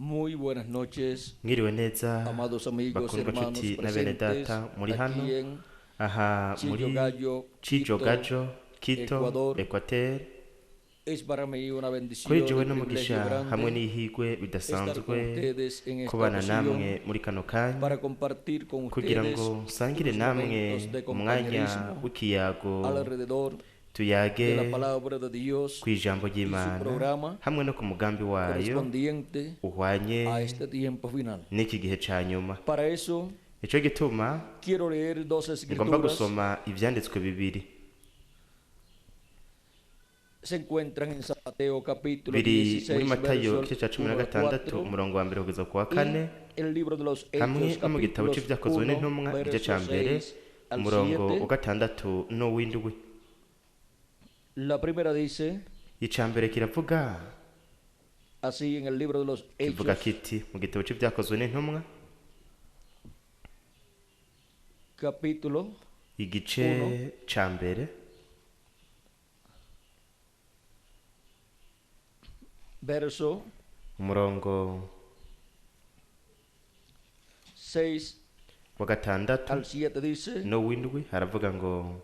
Muy buenas noches, Mwiriwe neza, amados amigos, bakundwa hermanos nshuti na bene presentes data muri hano aquí en aha muri Chillo Gallo, Cijo Quito, Gajo, Quito, Ecuador. Equateur. Es para mí una bendición Kuri y jewe un n'umugisha privilegio hamwe grande n'ihigwe estar con bidasanzwe ustedes en esta kubana ocasión namwe muri kano kanya para compartir con kugira ustedes ngo nsangire unos namwe momentos de umwanya compañerismo w'ikiyago alrededor de tuyage la palabra de Dios ku ijambo ry'Imana programa hamwe no ku mugambi wayo correspondiente uhwanye a este tiempo final. n'iki gihe ca nyuma. Para eso Nico gituma quiero leer dos ngomba escrituras. gusoma ivyanditswe bibiri Se encuentran en San Mateo capítulo biri muri 16, Matayo versos igice ca cumi na 1 al gatandatu 4 umurongo wa mbere kugeza ku wa kane y el libro de los hamwe Hechos no mu gitabo capítulos c'ivyakozwe 1, n'intumwa igice ca versos mbere 6 al umurongo 7. wa gatandatu n'uw'indwi. La primera dice Ica mbere kiravuga así en el libro de los kivuga Hechos kiti mu gitabo c'ivyakozwe n'intumwa capítulo igice ca mbere verso umurongo 6 wa gatandatu al 7 dice: n'uw'indwi haravuga ngo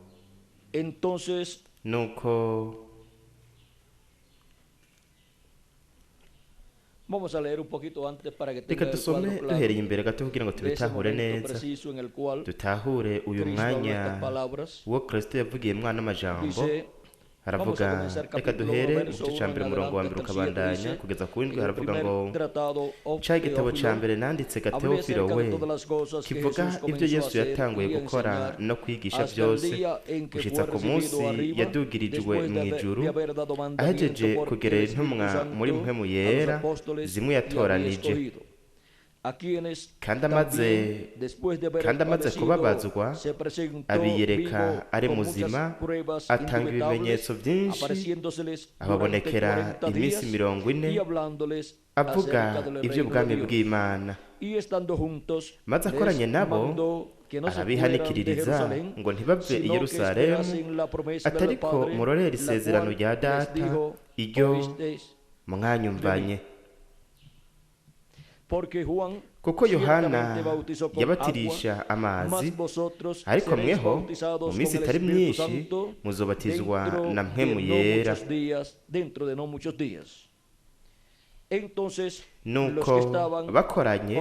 Entonces nuko vamos a leer un poquito antes para que reka tenga el dusome cuadro claro duhereye imbere gato kugira ngo de ese tubitahure momento neza preciso en el cual dutahure uyu Cristo habló mwanya estas palabras. uwo Kristo yavugiye mwana amajambo. Dice, vamos a Haravuga comenzar reka capítulo 1, duhere mu verso gice ca 1 en mbere umurongo wa adelante mbere hasta el 7 ukabandanya dice, kugeza ku w'indwi en el haravuga primer ngo tratado of ca gitabo ca Teófilo, mbere nanditse hablé Gateofilo acerca we de todas las cosas que kivuga Jesús ibyo comenzó a Yesu hacer yatanguye y a gukora enseñar no kwigisha hasta el byose día en que gushitsa fue ku recibido munsi arriba, yadugirijwe después mu de ijuru de haber dado mandamiento ahejeje por kugerera el Espíritu intumwa muri Santo mpwemu a los yera apóstoles zimwe que había yatoranije escogido, a quienes kandi amaze también, después de haber kandi amaze padecido, kubabazwa se presentó abiyereka vivo ari con muchas muzima pruebas atanga indubitables, ibimenyetso byinshi apareciéndoseles durante ababonekera 40 iminsi días mirongo ine y hablándoles avuga acerca del reino de iby'ubwami Dios. bw'Imana. Y estando juntos, Maze les akoranye nabo mandó que no se fueran de arabihanikiririza Jerusalén, ngo ntibave i sino que Yerusalemu esperasen la promesa del atariko Padre, murorere la isezerano cual rya les data dijo, iryo oísteis mwanyumvanye. Porque Juan Kuko Yohana ciertamente bautizó con yabatirisha agua, amazi mas vosotros ariko seréis mweho bautizados mu con minsi el itari Espíritu myinshi Santo muzobatizwa dentro na de mpwemu no yera. muchos días, dentro de no muchos días. Entonces los Nuko que estaban bakoranye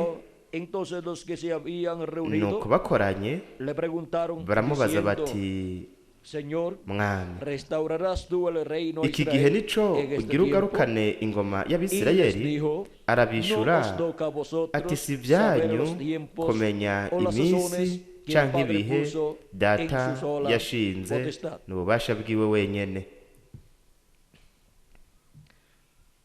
entonces los que se habían reunido nuko bakoranye le preguntaron baramubaza diciendo, bati Señor, mwami ¿restaurarás tú el reino a iki gihe Israel nico en este ugira tiempo? ugarukane ingoma Y les y'Abisirayeli dijo, arabishura no os toca a vosotros ati si saber ibyanyu los tiempos kumenya o las iminsi sazones que el canke Padre ibihe puso en data su sola yashinze potestad. n'ububasha bwiwe wenyene.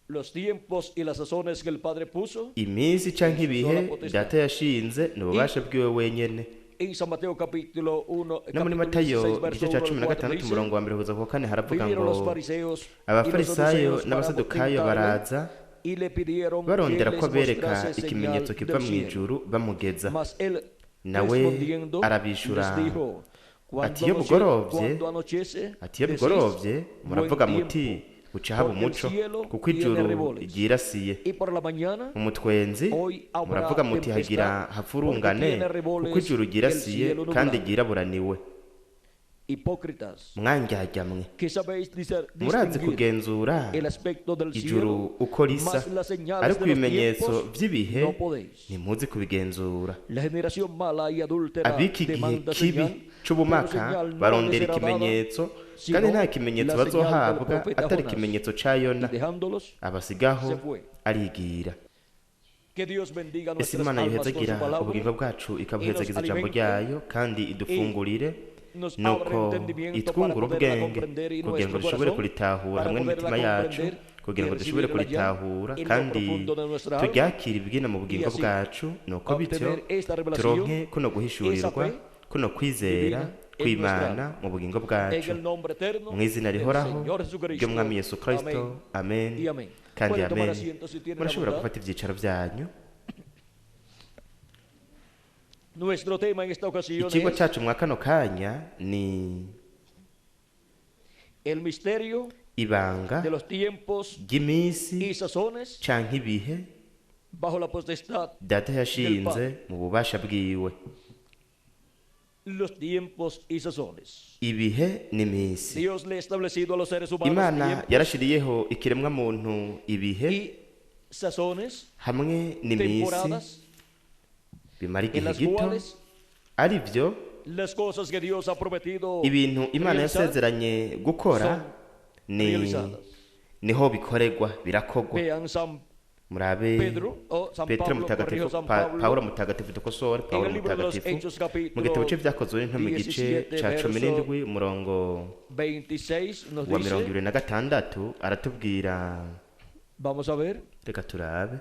Los tiempos y las sazones que el Padre puso Iminsi canke ibihe data yashinze n'ububasha bwiwe wenyene. en San Mateo capítulo 1, No muri capítulo Matayo 16, verso igice ca 1 cumi al na 4 gatandatu dice, umurongo wa mbere kugeza ku wa kane haravuga vinieron ngo los fariseos y los abafarisayo saduceos para n'abasadukayo tentarle baraza y le pidieron que barondera ko les abereka mostrase señal ikimenyetso kiva del mu cielo. ijuru bamugeza. Mas él Nawe respondiendo arabishura les dijo, ati cuando, iyo bugorovye cuando anochece, ati iyo decís, bugorovye buen muravuga muti tiempo, buca haba porque el umuco cielo kuko tiene ijuru reboles. ryirasiye. Y por la mañana, Umutwenzi hoy habrá muravuga muti hagira tempestad, porque hafurungane tiene kuko reboles ijuru el ryirasiye cielo kandi nublado. ryiraburaniwe. Hipócritas, Mwandyarya que sabéis murazi distinguir kugenzura el aspecto del ijuru cielo, uko risa mas las señales ariko de los ibimenyetso tiempos vy'ibihe no podéis. ntimuzi kubigenzura. La generación mala y adúltera Ab'iki gihe demanda kibi señal, pero c'ubumaka señal no les barondera será dada, ikimenyetso kandi sino nta kimenyetso la señal del bazohabwa profeta atari Jonás. ikimenyetso ca Yona. Y dejándolos, Abasigaho se fue. arigira. Que Dios bendiga Ese nuestras Imana almas con su yohezagira palabra ubugingo bwacu ikabuhezagiza y nos ijambo alimente ryayo kandi idufungurire nos abra nuko entendimiento para itwungura poderla ubwenge comprender y kugira ngo nuestro dushobore corazón, kuritahura para hamwe poderla n'imitima yacu comprender kugira y ngo dushobore recibirla ya kuritahura en lo kandi profundo de nuestra alma turyakire ibwina mu bugingo y así bwacu nuko bityo obtener esta revelación, turonke kuno guhishurirwa esa fe kuno kwizera divina en kw'Imana nuestra mu bugingo en bwacu el nombre eterno mu izina del rihoraho Señor Jesucristo. ry'Umwami Yesu Kristo. Amén. Amen Y amén. kandi Pueden tomar amen. asiento si tienen la Murashobora bondad. gufata ibyicaro byanyu. Nuestro tema en esta ocasión Ikigo es cyacu mwa kano kanya ni el misterio ibanga de los tiempos ry'iminsi y sazones canke ibihe Bajo la potestad Data yashinze mu bubasha bwiwe. Los tiempos y sazones. Ibihe n'iminsi. Dios le ha establecido a los seres humanos Imana tiempos yarashiriyeho ikiremwa muntu ibihe y sazones, hamwe n'iminsi temporadas bimara en igihe las gito, cuales ari byo las cosas que Dios ha prometido ibintu Imana realizar yasezeranye gukora son ni realizadas. Niho bikoregwa, birakogwa. Vean San Murabe Pedro, o San Petero Pablo, mutagatifu, corrijo, San Pablo, Pawulo mutagatifu, dukosore, en Pawulo el libro de los mutagatifu Hechos, mu gitabo capítulo c'ivyakozwe n'intumwa igice 17, ca cumi verso n'indwi umurongo 26 nos wa mirongo dice, ibiri na gatandatu aratubwira. Vamos a ver, Reka turabe.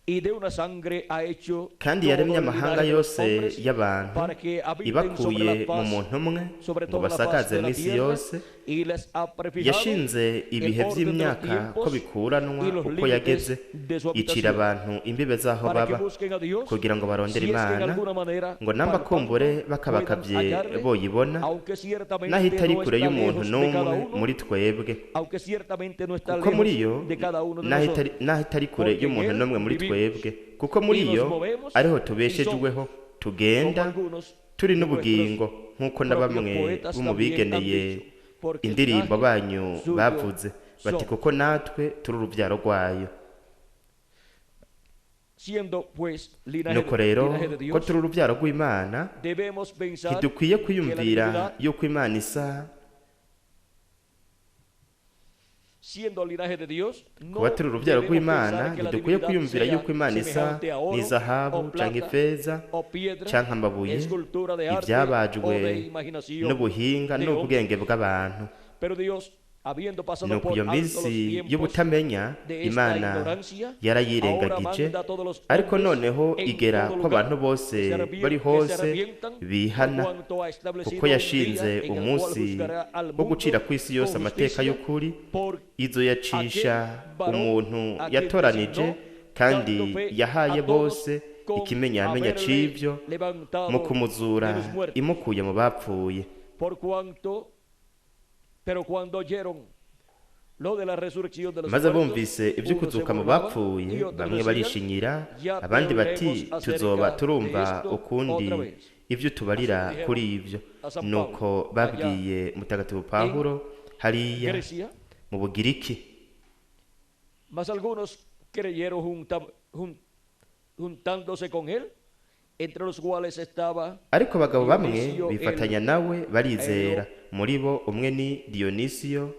Y de una sangre ha hecho Kandi todo yaremye el amahanga linaje de los yose hombres y'abantu para que habiten sobre ibakuye la mu faz, muntu umwe sobre ngo toda la faz basakaze de la mu isi tierra, yose. Y les ha prefijado Yashinze el ibihe orden de los vy'imyaka ko tiempos bikuranwa y los uko límites yageze, de su icira habitación, abantu imbibe z'aho para que baba busquen a Dios, kugira ngo barondere si es que en Imana, alguna manera ngo namba palpando kumbure puedan bakabakavye hallarle, boyibona, aunque ciertamente naho itari no kure está y'umuntu lejos de cada n'umwe uno, muri twebwe, aunque ciertamente no está kuko muri lejos yo de cada uno de naho nosotros. naho itari kure Porque en y'umuntu él n'umwe muri vivimos twebwe, kuko muri y nos yo movemos ariho y somos, tubeshejweho como tugenda algunos turi de n'ubugingo, nuestros nk'uko na propios bamwe poetas bo mu también han bigeneye dicho, porque indirimbo linaje banyu suyo bavuze bati somos. kuko natwe turi urubyaro rwayo. Siendo pues linaje, Nuko rero linaje de ko Dios, turi urubyaro rw'Imana, debemos pensar ntidukwiye que la kwiyumvira divinidad, yuko Imana isa siendo linaje de Dios, no Kuba turi urubyaro debemos rw'Imana, pensar que la ntidukwiye divinidad kwiyumvira sea yuko Imana isa semejante a oro n'izahabu o canke plata ifeza o piedra, canke amabuye, escultura de arte o ivyabajwe de imaginación n'ubuhinga de n'ubwenge bw'abantu. Pero Dios, habiendo pasado Nuko por iyo alto los minsi tiempos y'ubutamenya de esta Imana ignorancia, ahora yarayirengagije, manda a todos los ariko hombres noneho en igera todo ko lugar abantu bose que se bari que se hose arrepientan, por bihana, cuanto ha establecido kuko un día yashinze en el cual umunsi juzgará al wo mundo gucira ku isi yose con amateka justicia y'ukuri, por izoyacisha aquel varón umuntu a quien yatoranije, designó, kandi dando fe yahaye a todos bose con ikimenyamenya haberle c'ivyo levantado mu kumuzura de los muertos. imukuye mu bapfuye. Por cuanto, pero cuando oyeron lo de la resurrección de los Maze muertos, bumvise ibyo unos se kuzuka mu burlaban bapfuye, y otros bamwe decían, barishinyira, "Ya te abandi bati oiremos tuzoba acerca de turumva esto ukundi otra vez." ibyo tubarira Así dijeron kuri ibyo. a San Nuko Pablo, babwiye mutagatifu Pawulo hariya Grecia, mu Bugiriki. Mas algunos creyeron juntándose con él, entre los cuales estaba Ariko abagabo bamwe Dionisio bifatanya nawe barizera, muri bo umwe ni Dionisiyo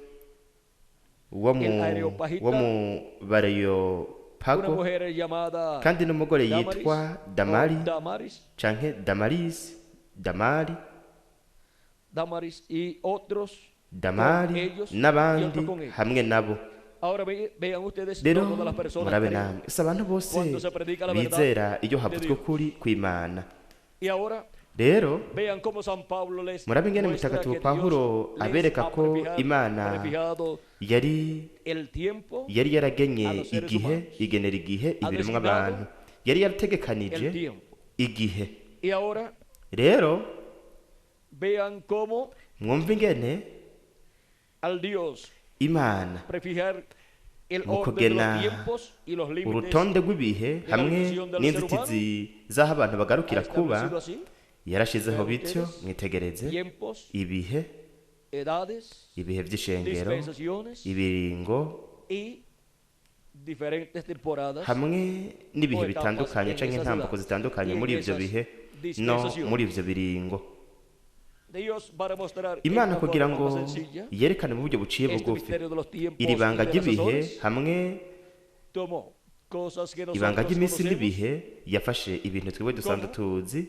wo mu el Areopagita, wo mu una Bareyopago, mujer llamada kandi n'umugore Damaris, yitwa o Damari Damaris, canke Damarisi, Damari, Damaris y otros con Damari ellos y n'abandi otros con ellos. hamwe nabo. Ahora vean ustedes, Rero no todas las personas murabe creen. namwe, si abantu bose Cuando se predica la verdad bizera iyo de havuzwe Dios. ukuri kw'Imana. Y ahora Rero vean cómo San Pablo les murabe ingene muestra mutagatifu que Pawulo Dios les abereka ha ko Imana prefijado yari el tiempo yari yaragenye a los seres igihe, humanos. igenera igihe Ha ibiremwa designado abantu, yari yarategekanije el tiempo. igihe. Y ahora Rero vean cómo mwumve ingene al Dios Imana prefijar el mu orden de los kugena tiempos y los límites urutonde rw'ibihe de la hamwe habitación del ser n'inzitizi z'aho abantu ha bagarukira kuba, establecido así yarashizeho Vean bityo, ustedes, mwitegereze tiempos, ibihe, edades, ibihe by'ishengero, dispensaciones ibiringo y diferentes temporadas hamwe n'ibihe o etapas bitandukanye en canke esas intambuko edades zitandukanye y en muri ivyo esas bihe no dispensaciones. muri ivyo biringo. Dios para mostrar en Imana una kugira forma ngo más sencilla yerekane mu buryo buciye este bugufi misterio de los tiempos iri y banga de las ry'ibihe sazones, hamwe tomó cosas que ibanga nosotros ry'iminsi conocemos, n'ibihe, yafashe ibintu twebwe dusanzwe Como? tuzi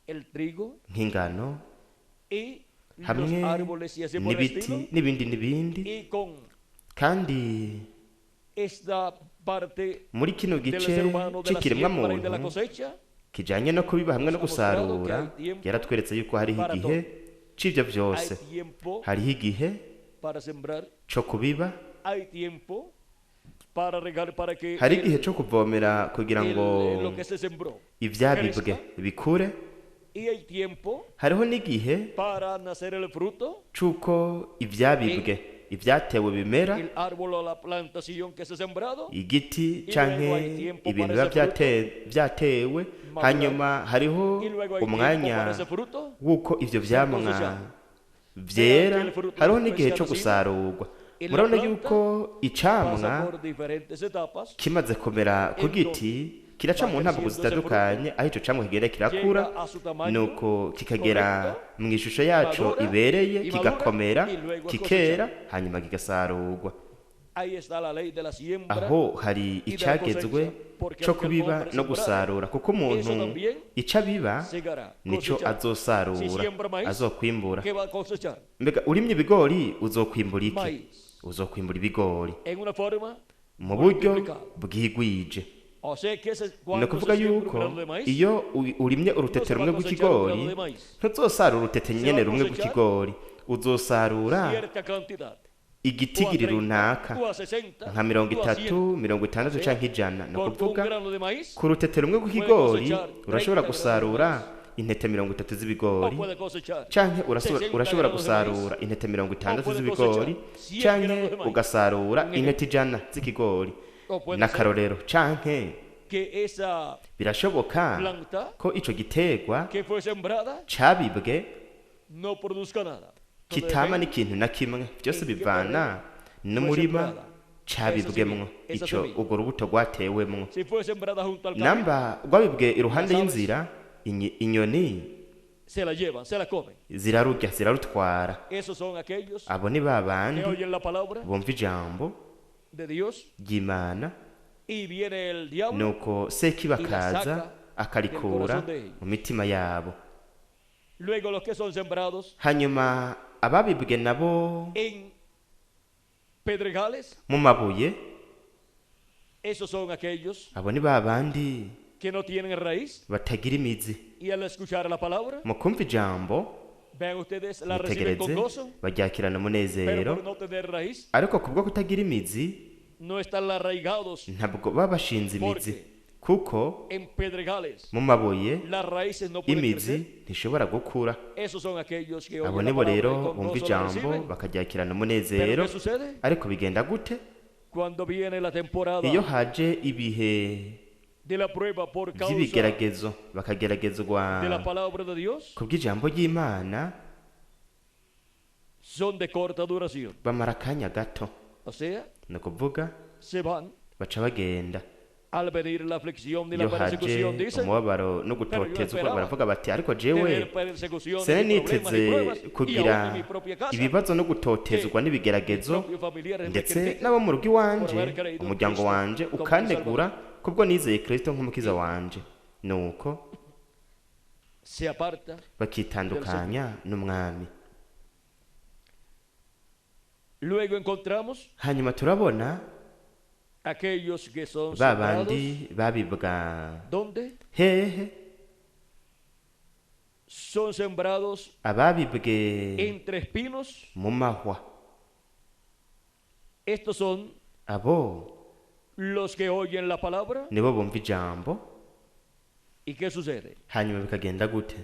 el trigo nk'ingano y los hamwe árboles y así por el n'ibiti estilo, n'ibindi n'ibindi, y con kandi esta parte muri kino del gice ser humano de la siembra y de la c'ikiremwamuntu cosecha, kijanye no kubiba hamwe no Nos ha mostrado que gusarura, hay tiempo yaratweretse yuko hariho para igihe c'ivyo vyose. Hay tiempo Hariho igihe para sembrar, co kubiba, hay tiempo para regar, para que hari igihe co kuvomera kugira ngo lo que se sembró ivyabibwe crezca bikure, Y hay tiempo Hariho n'igihe para nacer el fruto, c'uko ivyabibwe, ibyatewe bimera, el árbol o la plantación que se ha sembrado, igiti canke ibintu biba vyatewe. Hanyuma hariho y luego hay tiempo umwanya para ese fruto w'uko ivyo vyamwa vyera, hariho n'igihe co gusarurwa. Murabona yuko icamwa pasa por diferentes etapas, kimaze kumera ku giti kiraca mu ntambuko zitandukanye, aho ico camwa kigenda kirakura, llega a su tamaño nuko kikagera mu ishusho yaco ibereye, kigakomera, kikera, hanyuma kigasarurwa. Ahí está la ley de la siembra Aho hari icagezwe co kubiba no gusarura, kuko umuntu ico abiba segará, nico cosechará. Si azosarura, siembra maíz, azokwimbura. ¿qué va a cosechar? Mbega urimye ibigori uzokwimbura iki? Maíz. Uzokwimbura ibigori En una forma mu buryo multiplicada. bwigwije. O sea que Ni cuando se ukuvuga siembra un yuko grano de maíz, iyo urimye urutete rumwe rw'ikigori, ntuzosarura urutete nyene rumwe rw'ikigori, uzosarura cierta cantidad, igitigiri o a 30, runaka, o a 60, nka mirongo o a itatu, 100. 60 canke 100. Ni Porque un ukuvuga grano de maíz ku rutete rumwe rw'ikigori urashobora gusarura intete 30 o z'ibigori, puede cosechar canke 60 urashobora granos de maíz, gusarura intete 60 puede z'ibigori, cosechar 100 canke granos de maíz. ugasarura Un intete 100 z'ikigori, O puede ser n'akarorero. Canke que esa birashoboka planta ko ico giterwa que fue sembrada cabibwe no produzca nada. Todo kitama depende n'ikintu na kimwe. Byose bivana n'umurima cabibwemwo, ico urwo rubuto rwatewemwo. Si fue sembrada junto al camino, Namba rwabibwe iruhande y'inzira, inyoni se la llevan, se la comen. zirarurya, zirarutwara. Esos son aquellos Abo ni ba que bandi oyen la palabra bumva ijambo de Dios ry'Imana, y viene el diablo nuko Sekibi akaza akarikura mu mitima yabo. Luego los que son sembrados Hanyuma ababibwe nabo en pedregales, mu mabuye, esos son aquellos abo ni ba bandi que no tienen raíz batagira imizi. y al escuchar la palabra, Mu kumva ijambo, vean ustedes, la reciben con bitegereze, gozo, baryakirana pero umunezero, por no tener raíz, ariko kubwo kutagira imizi no están arraigados ntabwo baba bashinze imizi, kuko en pedregales. mu mabuye Las raíces no pueden imizi crecer. ntishobora gukura. Esos son aquellos que Abo oyen la nibo palabra y rero con bumva gozo la ijambo reciben. bakaryakirana Pero umunezero. ¿qué sucede? Ariko bigenda gute? Cuando viene la temporada Iyo haje ibihe de la prueba por causa by'ibigeragezo, bakageragezwa de la palabra de Dios, kubw'ijambo ry'Imana, son de corta duración. bamara akanya gato. O sea, Ni ukuvuga se van baca bagenda. al venir la aflicción y la Iyo haje persecución, dicen, umubabaro no gutotezwa, baravuga bati: ariko jewe tener persecuciones sene y problemas y niteze pruebas, y aún kugira en mi propia casa, ibibazo no gutotezwa n'ibigeragezo, propios familiares me ndetse critican n'abo mu rugo iwanje, por haber creído en umuryango Cristo wanje como mi ukanegura kubwo nizeye Kristo nk'umukiza wanje. Nuko Se aparta. bakitandukanya n'Umwami. Luego encontramos Hanyuma turabona aquellos que son ba sembrados, bandi babibwa ¿dónde? hehe? Son sembrados Ababibwe entre espinos. mu mahwa. Estos son Abo los que oyen la palabra. nibo bumva ijambo. ¿Y qué sucede? Hanyuma bikagenda gute?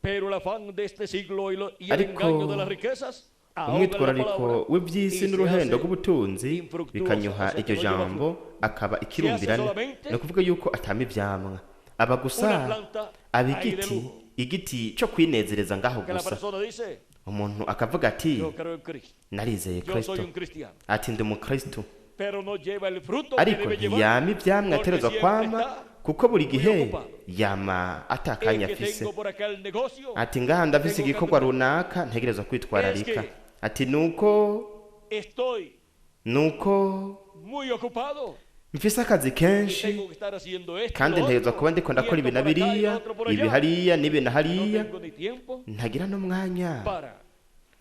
Pero el afán de este siglo y el Ariko engaño de las riquezas ahogan la umwitwarariko palabra w'iby'isi y se n'uruhendo hace rw'ubutunzi infructuosa, bikanyuha o sea, iryo que no lleva jambo, akaba ikirumbirane. solamente Ni ukuvuga yuko atama ivyamwa, aba gusa una planta aba ahí de igiti, lujo. igiti co kwinezereza ngaho Que la gusa. persona dice, Umuntu akavuga ati: yo creo en Cristo, narizeye yo soy Kristo, un cristiano, ati ndi umukristo, pero no lleva el fruto que ariko debe llevar, ntiyama ivyamwa porque ategerezwa siempre kwama, está kuko buri gihe ocupado. yama atakanya Es que afise. tengo por acá el negocio, Ati ngaha ndafise Tengo igikorwa runaka ntegerezwa kwitwararika. Es que- Ati nuko estoy nuko muy ocupado, mfise akazi y kenshi, tengo que estar haciendo esto, kandi lo ntegerezwa otro, kuba ndiko y ndakora esto ibi na por acá y lo biriya, otro por ibi allá. hariya n'ibi na No hariya, tengo ni tiempo ntagira n'umwanya, para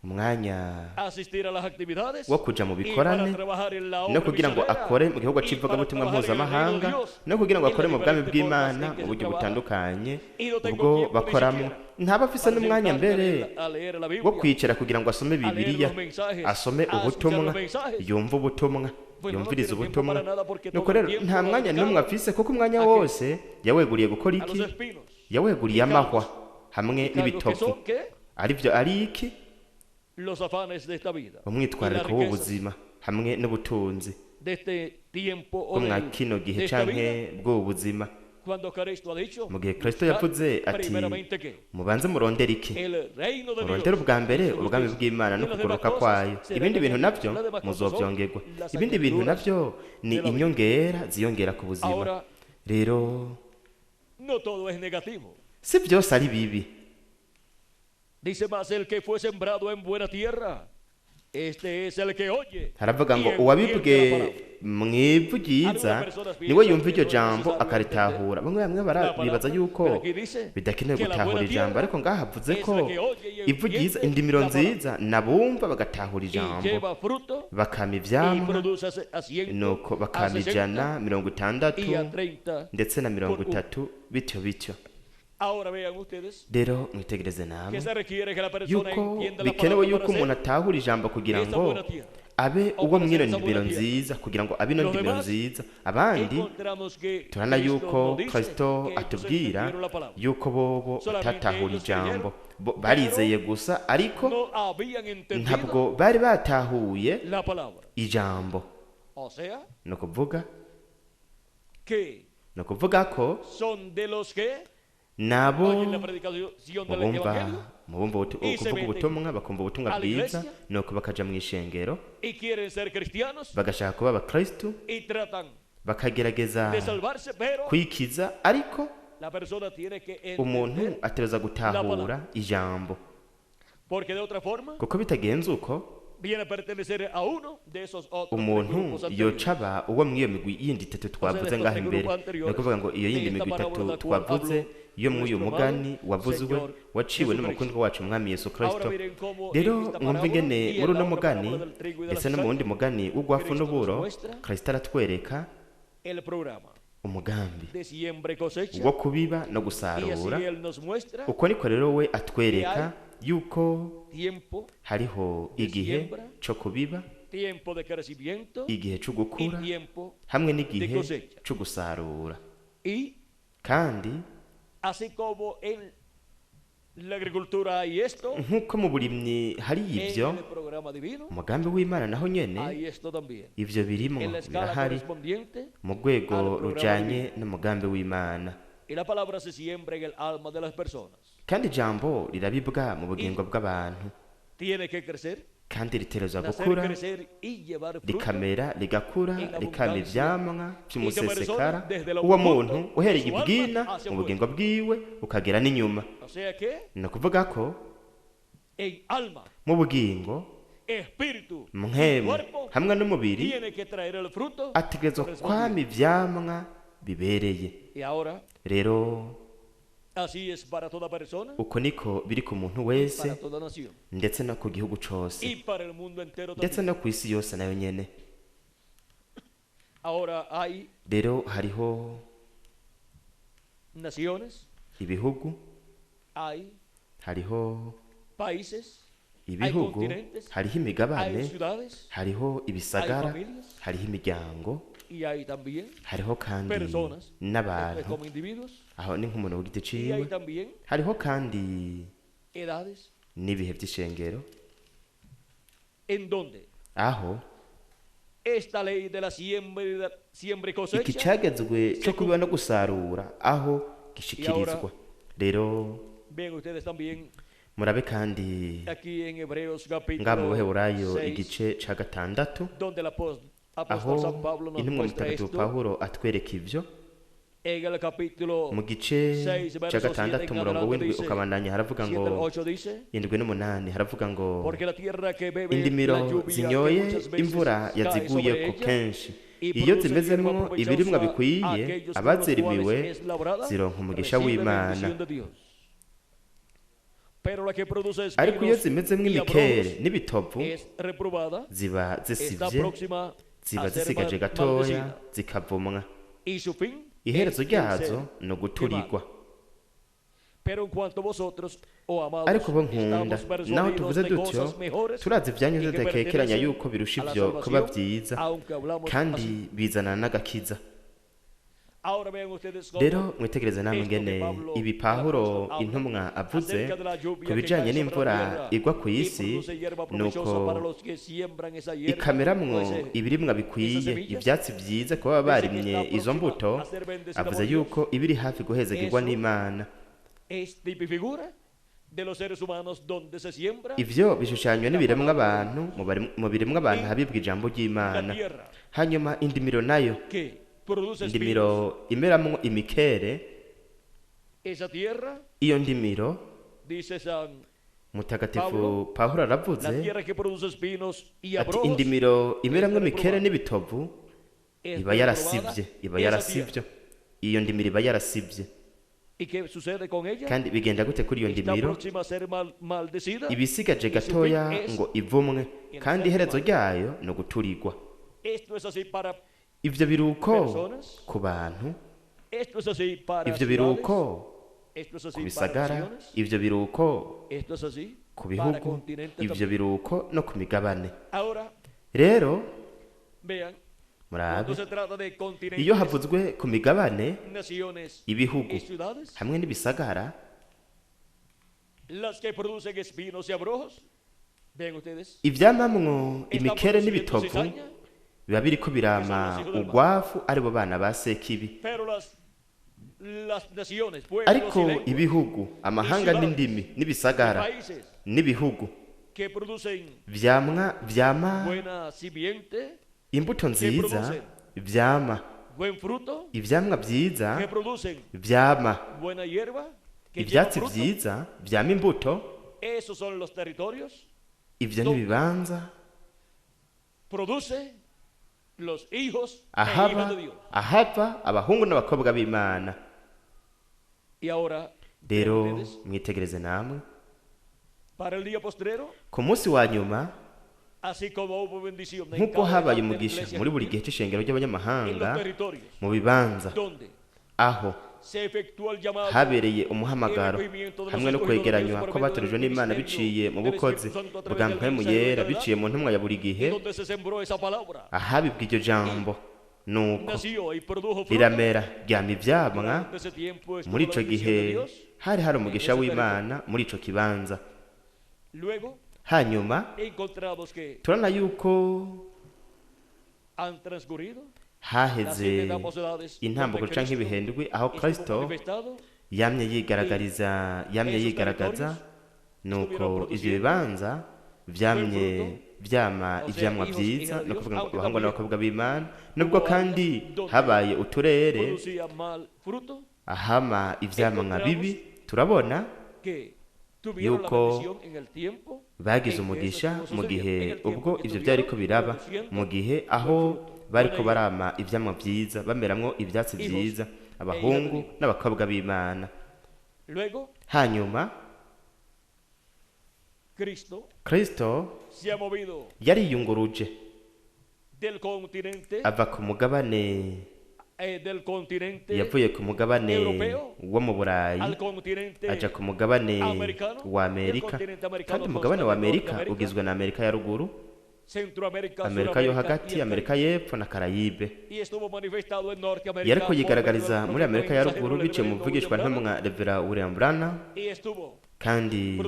umwanya asistir a las actividades wo kuja mu y para bikorane, trabajar en la no obra kugira ngo misionera, akore mu gihugu y para c'ivugabutumwa trabajar en el reino de mpuzamahanga, Dios, no kugira ngo en akore las mu bwami diferentes formas bw'Imana en que mu se buryo trabaja. butandukanye Y no tengo ubwo tiempo ni bakoramo. siquiera Ntaba afise para n'umwanya sentarme mbere a leer la wo Biblia, kwicara kugira ngo asome a leer Bibiliya, los mensajes, asome a escuchar ubutumwa, los mensajes. yumve ubutumwa, Pues no yumvirize tiene tiempo ubutumwa. para nada porque Nuko todo el rero tiempo nta lo mwanya dedicado n'umwe afise, kuko umwanya a qué? wose yaweguriye gukora A iki? los espinos. Yaweguriye amahwa hamwe Y cardos que n'ibitovu. son, ¿qué? Aribyo ari iki? Los afanes de esta vida y las Umwitwarariko riquezas w'ubuzima hamwe n'ubutunzi de este tiempo o bwo mwa kino gihe de esta vida. canke bw'ubu buzima. Cuando Cristo ha dicho, Mu gihe Kristo buscad yavuze ati primeramente ¿qué? mubanze murondere iki? El reino de Murondere Dios ubwa mbere y su ubwami justicia. bw'Imana Y no las demás kugoroka cosas kwayo, serán ibindi bintu añadidas. navyo Las demás cosas son muzovyongerwa. las Ibindi bintu añadiduras navyo ni de la vida. inyongera ziyongera ku buzima. Ahora, Rero no todo es negativo. si byose ari bibi. Dice más: el que fue sembrado en buena tierra, este es el que oye Haravuga y ngo entiende uwabibwe la palabra. mu ivu ryiza niwe yumva iryo jambo akaritahura. Bamwe bamwe bibaza yuko bidakenewe gutahura ijambo, ariko ngaha havuze ko ivu ryiza, indimiro nziza, nabumva bagatahura Y ijambo lleva fruto bakama y ivyamwa, produce a 100, nuko a bakama 60 160 y a 30 ndetse na mirongo por uno. itatu bityo bityo. Ahora vean ustedes Rero mwitegereze namwe que se requiere que la persona yuko entienda la bikenewe palabra yuko para umuntu ser atahura ijambo kugira esa ngo buena tierra. abe O uwo para mw'ino ser esa ndimiro buena tierra. nziza, kugira ngo abe ino Los ndimiro demás nziza. Abandi encontramos que turabona Cristo yuko nos dice Kristo que ellos atubwira entendieron la palabra. yuko bobo Solamente batatahura ellos ijambo. creyeron, Barizeye gusa, ariko no habían entendido ntabwo bari batahuye la palabra. ijambo. O sea, Ni ukuvuga que ni ukuvuga ko son de los que nabo oyen la predicación del mubumva Evangelio mubumva y se kuvuga meten ubutumwa, bakumva ubutumwa a la bwiza, iglesia nuko bakaja mu ishengero y quieren ser cristianos bagashaka kuba abakristu y tratan bakagerageza de salvarse, pero kwikiza, ariko la persona tiene que umuntu entender, ategerezwa gutahura ijambo, porque de otra forma kuko bitagenze uko viene a pertenecer a uno de esos otros tres umuntu grupos anteriores. yoca aba uwo mw'iyo migwi yindi itatu O sea, twavuze de estos ngaho tres imbere. grupos Ni anteriores ukuvuga ngo iyo de yindi esta migwi parábola itatu la cual twavuze habló yo mw'uyu nuestro mugani amado wavuzwe Señor waciwe Jesucristo. n'umukundwa wacu umwami Yesu Ahora Kristo. miren cómo en Rero esta mwumve parábola ingene y muri en uno la otra mugani parábola del trigo y de la ndetse no mu cizaña, wundi mugani w'ugwafu Cristo nos n'uburo, muestra Kristo aratwereka el programa umugambi de siembra y cosecha, wo kubiba no y así gusarura. Él nos muestra Uko niko rero we atwereka yuko tiempo, hariho igihe co kubiba, tiempo de crecimiento igihe co y gukura tiempo hamwe n'igihe de cosecha. co gusarura. Y Kandi así como en la agricultura hay esto, nk'uko mu burimyi hari en ivyo, el programa divino umugambi w'Imana naho nyene hay esto también. ivyo birimwo En la escala birahari correspondiente mu rwego al programa rujanye divino. n'umugambi w'Imana. Y la palabra se siembra en el alma de las personas. Kandi ijambo rirabibwa mu bugingo bw'abantu, Tiene que crecer, kandi riterezwa nacer, gukura, crecer y llevar fruto rikamera, rigakura, en rikama abundancia. ivyamwa vy'umusesekara. Esa persona, desde lo Uwo profundo muntu uhereye de su alma ibwina hacia mu bugingo bwiwe ukagera n'inyuma. O sea que Ni ukuvuga ko en alma, mu bugingo, espíritu y mpwemu cuerpo hamwe n'umubiri tiene que traer el fruto ategerezwa kwama ivyamwa bibereye. Y ahora, Rero así es para toda persona, uko niko biri ku muntu wese para toda nación ndetse no ku gihugu cose y para el mundo entero ndetse también. no ku isi yose nayo nyene. Ahora hay Rero hariho naciones, ibihugu, hay hariho países, hay ibihugu, continentes, hariho hay imigabane, ciudades hariho ibisagara, hay familias. hariho imiryango, y hay también hariho kandi personas, esto es n'abantu, como individuos, aho ni nk'umuntu ku giti y ciwe, hay también hariho kandi edades n'ibihe vy'ishengero en donde aho esta ley de la siembra y, siembra y iki cosecha cagezwe co kubiba no gusarura aho gishikirizwa. Rero Vean ustedes también murabe kandi aquí en Hebreos ngaha mu capítulo Baheburayo 6, igice ca gatandatu donde el apóstol aho San Pablo nos intumwa muestra mutagatifu esto Pawulo atwereka ivyo en el capítulo mu gice 6, ca versos 7 gatandatu en umurongo adelante w'indwi dice, ukabandanya haravuga 7 ngo al 8 dice, 7 n'umunani haravuga ngo porque la tierra que bebe la indimiro lluvia que zinyoye muchas veces imvura cae sobre yaziguyeko ella kenshi, y iyo produce zimezemwo hierba ibirimwa provechosa a bikwiye aquellos con los abazirimiwe cuales es labrada, zironka umugisha recibe w'Imana. bendición de Dios. Pero la que produce Ariko iyo espinos zimezemwo y imikere abrojos n'ibitovu es reprobada, ziba está zisivye, próxima ziba a ser zisigaje gatoya maldecida. zikavumwa, Y su fin iherezo es el ryazo ser ni uguturigwa. quemado. Pero en cuanto vosotros, oh amados, Ariko bo nkunda, estamos naho persuadidos tuvuze de dutyo, cosas mejores turazi ivyanyu y que tudakekeranya pertenecen yuko birusha a la ivyo kuba salvación, vyiza aunque hablamos kandi así. bizana n'agakiza. Rero mwitegereze namwe ingene ibi Pawulo intumwa avuze ku bijanye n'imvura igwa ku isi, nuko ikameramwo ibirimwa bikwiye, ivyatsi vyiza kuba barimye izo mbuto. Avuze yuko ibiri hafi guhezagirwa n'Imana. Ivyo bishushanywa n'ibiremwa abantu, mu biremwa abantu habibwa ijambo ry'Imana. Hanyuma indimiro nayo, indimiro imeramwo imikere, iyo ndimiro Mutagatifu Pawulo aravuze ati indimiro imeramwo imikere n'ibitovu iba yarasivye, iba yarasivye. Iyo ndimiro iba yarasivye. Kandi bigenda gute kuri iyo ndimiro? Ibisigaje gatoya ngo ivumwe, kandi iherezo ryayo ni uguturigwa. Ivyo biruko ku bantu, ivyo biruko ku bisagara, ivyo biruko ku bihugu, ivyo biruko no ku migabane. Rero murabe, iyo havuzwe ku migabane, ibihugu hamwe n'ibisagara, ivyamamwo imikere n'ibitovu biba biriko birama ugwafu, aribo bana ba Sekibi. Ariko ibihugu, amahanga n'indimi n'ibisagara n'ibihugu vyamwa vyama imbuto nziza, vyama ivyamwa vyiza, vyama ivyatsi vyiza, vyama imbuto. Ivyo n'ibibanza ahava abahungu n'abakobwa b'Imana. Rero mwitegereze namwe ku munsi wa nyuma, nk'uko habaye umugisha muri buri gihe c'ishengero ry'abanyamahanga, mu bibanza aho habereye umuhamagaro hamwe no kwegeranywa kw'abatorejwe n'Imana biciye mu bukozi bwa Mpwemu Yera, biciye mu ntumwa ya buri gihe, ahabibwa iryo jambo, nuko riramera ryama ivyamwa. Muri ico gihe hari umugisha w'Imana muri ico kibanza. Hanyuma turabona yuko haheze intambuko canke ibihendwi aho Kristo yamye yigaragariza, yamye yigaragaza. Nuko ivyo bibanza vyamye vyama ivyamwa vyiza, no kuvuga ngo abahungu n'abakobwa b'Imana. Nubwo kandi habaye uturere ahama ivyamwa bibi, turabona yuko bagize umugisha mu gihe ubwo ivyo vyariko biraba, mu gihe aho bariko barama ivyamwa vyiza, bameramwo ivyatsi vyiza, abahungu n'abakobwa b'Imana. Hanyuma Kristo yariyunguruje ava ku mugabane, yavuye ku mugabane wo mu Burayi aja ku mugabane wa Amerika. Kandi umugabane wa Amerika ugizwe na Amerika ya ruguru, Amerika yo hagati, Amerika y'epfo na Karayibe. Yariko yigaragariza muri Amerika ya ruguru biciye mu mvugishwa ntumwa Revera William Branham. Kandi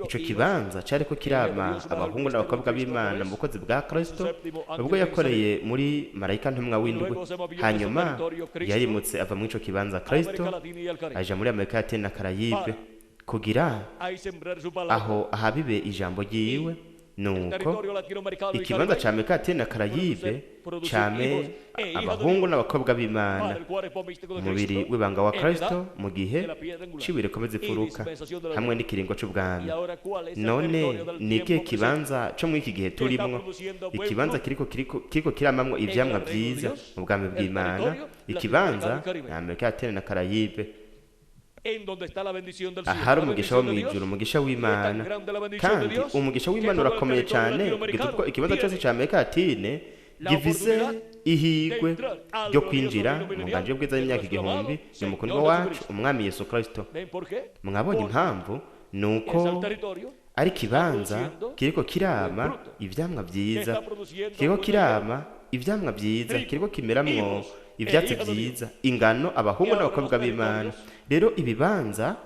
ico kibanza cariko kirama abahungu n'abakobwa b'Imana mu bukozi bwa Kristo ubwo yakoreye muri marayika ntumwa w'indwi. Hanyuma yarimutse ava muri ico kibanza Kristo aja muri Amerika Latine na Karayibe kugira aho ahabibe ijambo ryiwe. Nuko ikibanza ca Amerika Latine na Karayibe came abahungu n'abakobwa b'Imana, umubiri w'ibanga wa Kristo mu gihe c'ibuye rikomeza imfuruka hamwe n'ikiringo c'ubwami. None ni ikihe kibanza co muri iki gihe turimwo, ikibanza kiriko kiramamwo ivyamwa vyiza mu bwami bw'Imana? Ikibanza ni Amerika Latine na Karayibe, ahari umugisha wo mw'ijuru, umugisha w'Imana. Kandi umugisha w'Imana urakomeye cane kugeza ubwo ikibanza cose ca Amerika Latine gifise ihigwe ryo kwinjira mu nganji y'ubwiza y'imyaka igihumbi ni mukundwa wacu umwami Yesu Kristo. Mwabonye impamvu? Nuko ari ikibanza kiriko kirama ivyamwa vyiza, kiriko kirama ivyamwa vyiza, kiriko kimeramwo ivyatsi vyiza, ingano, abahungu n'abakobwa b'Imana. Rero ibibanza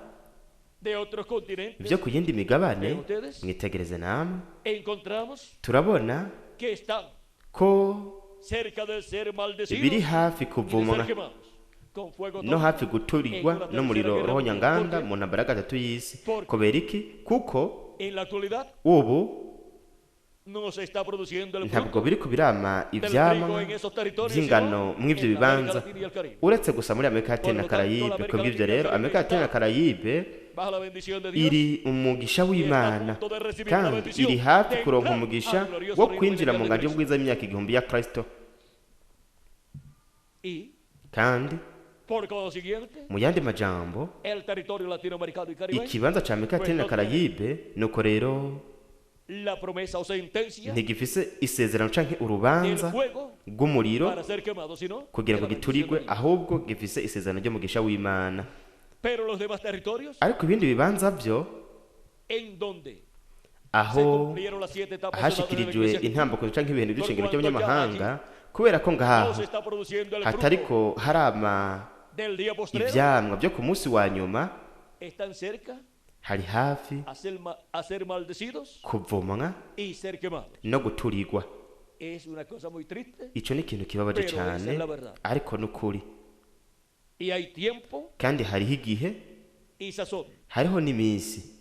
de otros continentes vyo ku yindi migabane, mwitegereze namwe, encontramos turabona que están ko cerca de ser maldecidos biri hafi y de ser kuvumwa quemados con fuego no hafi guturigwa n'umuriro ruhonyanganda mu ntambara ya gatatu y'isi. Kubera iki? Kuko En la actualidad ubu no se está produciendo el ntabwo fruto biriko birama del trigo ivyamwa en esos territorios, vy'ingano sino mw'ivyo en la América bibanza, Latina y el Caribe. uretse gusa muri Amerika Latine na Karayibe. Kubw'ivyo rero, Amerika Latine na Karayibe Bajo la bendición de Dios iri umugisha w'Imana, kandi iri hafi kuronka umugisha wo kwinjira mu nganje y'ubwiza y'imyaka 1000 ya Kristo. y Kandi por consiguiente mu yandi majambo, el territorio latinoamericano y caribeño ikibanza ca Amerika Latine na Karayibe nuko rero la promesa o sentencia ntigifise isezerano canke del urubanza fuego rw'umuriro para ser quemado, sino kugira de ngo la bendición giturigwe, de Dios. ahubwo gifise isezerano ry'umugisha w'Imana. Pero los demás territorios Ariko ibindi bibanza vyo, en donde se aho cumplieron las siete etapas de la ahashikirijwe iglesia, intambuko canke ibintu by'ishengero by'abanyamahanga, kubera ko no ngaho se está produciendo el fruto hatariko harama del día postrero, ivyamwa vyo ku munsi wa nyuma, están cerca hari hafi a ser maldecidos kuvumwa y ser quemados. no guturigwa. Es una cosa muy triste Ico ni ikintu kibabaje Pero esa cane, es la verdad. ariko n'ukuri. Y hay tiempo Kandi hariho igihe, y sazón hariho n'iminsi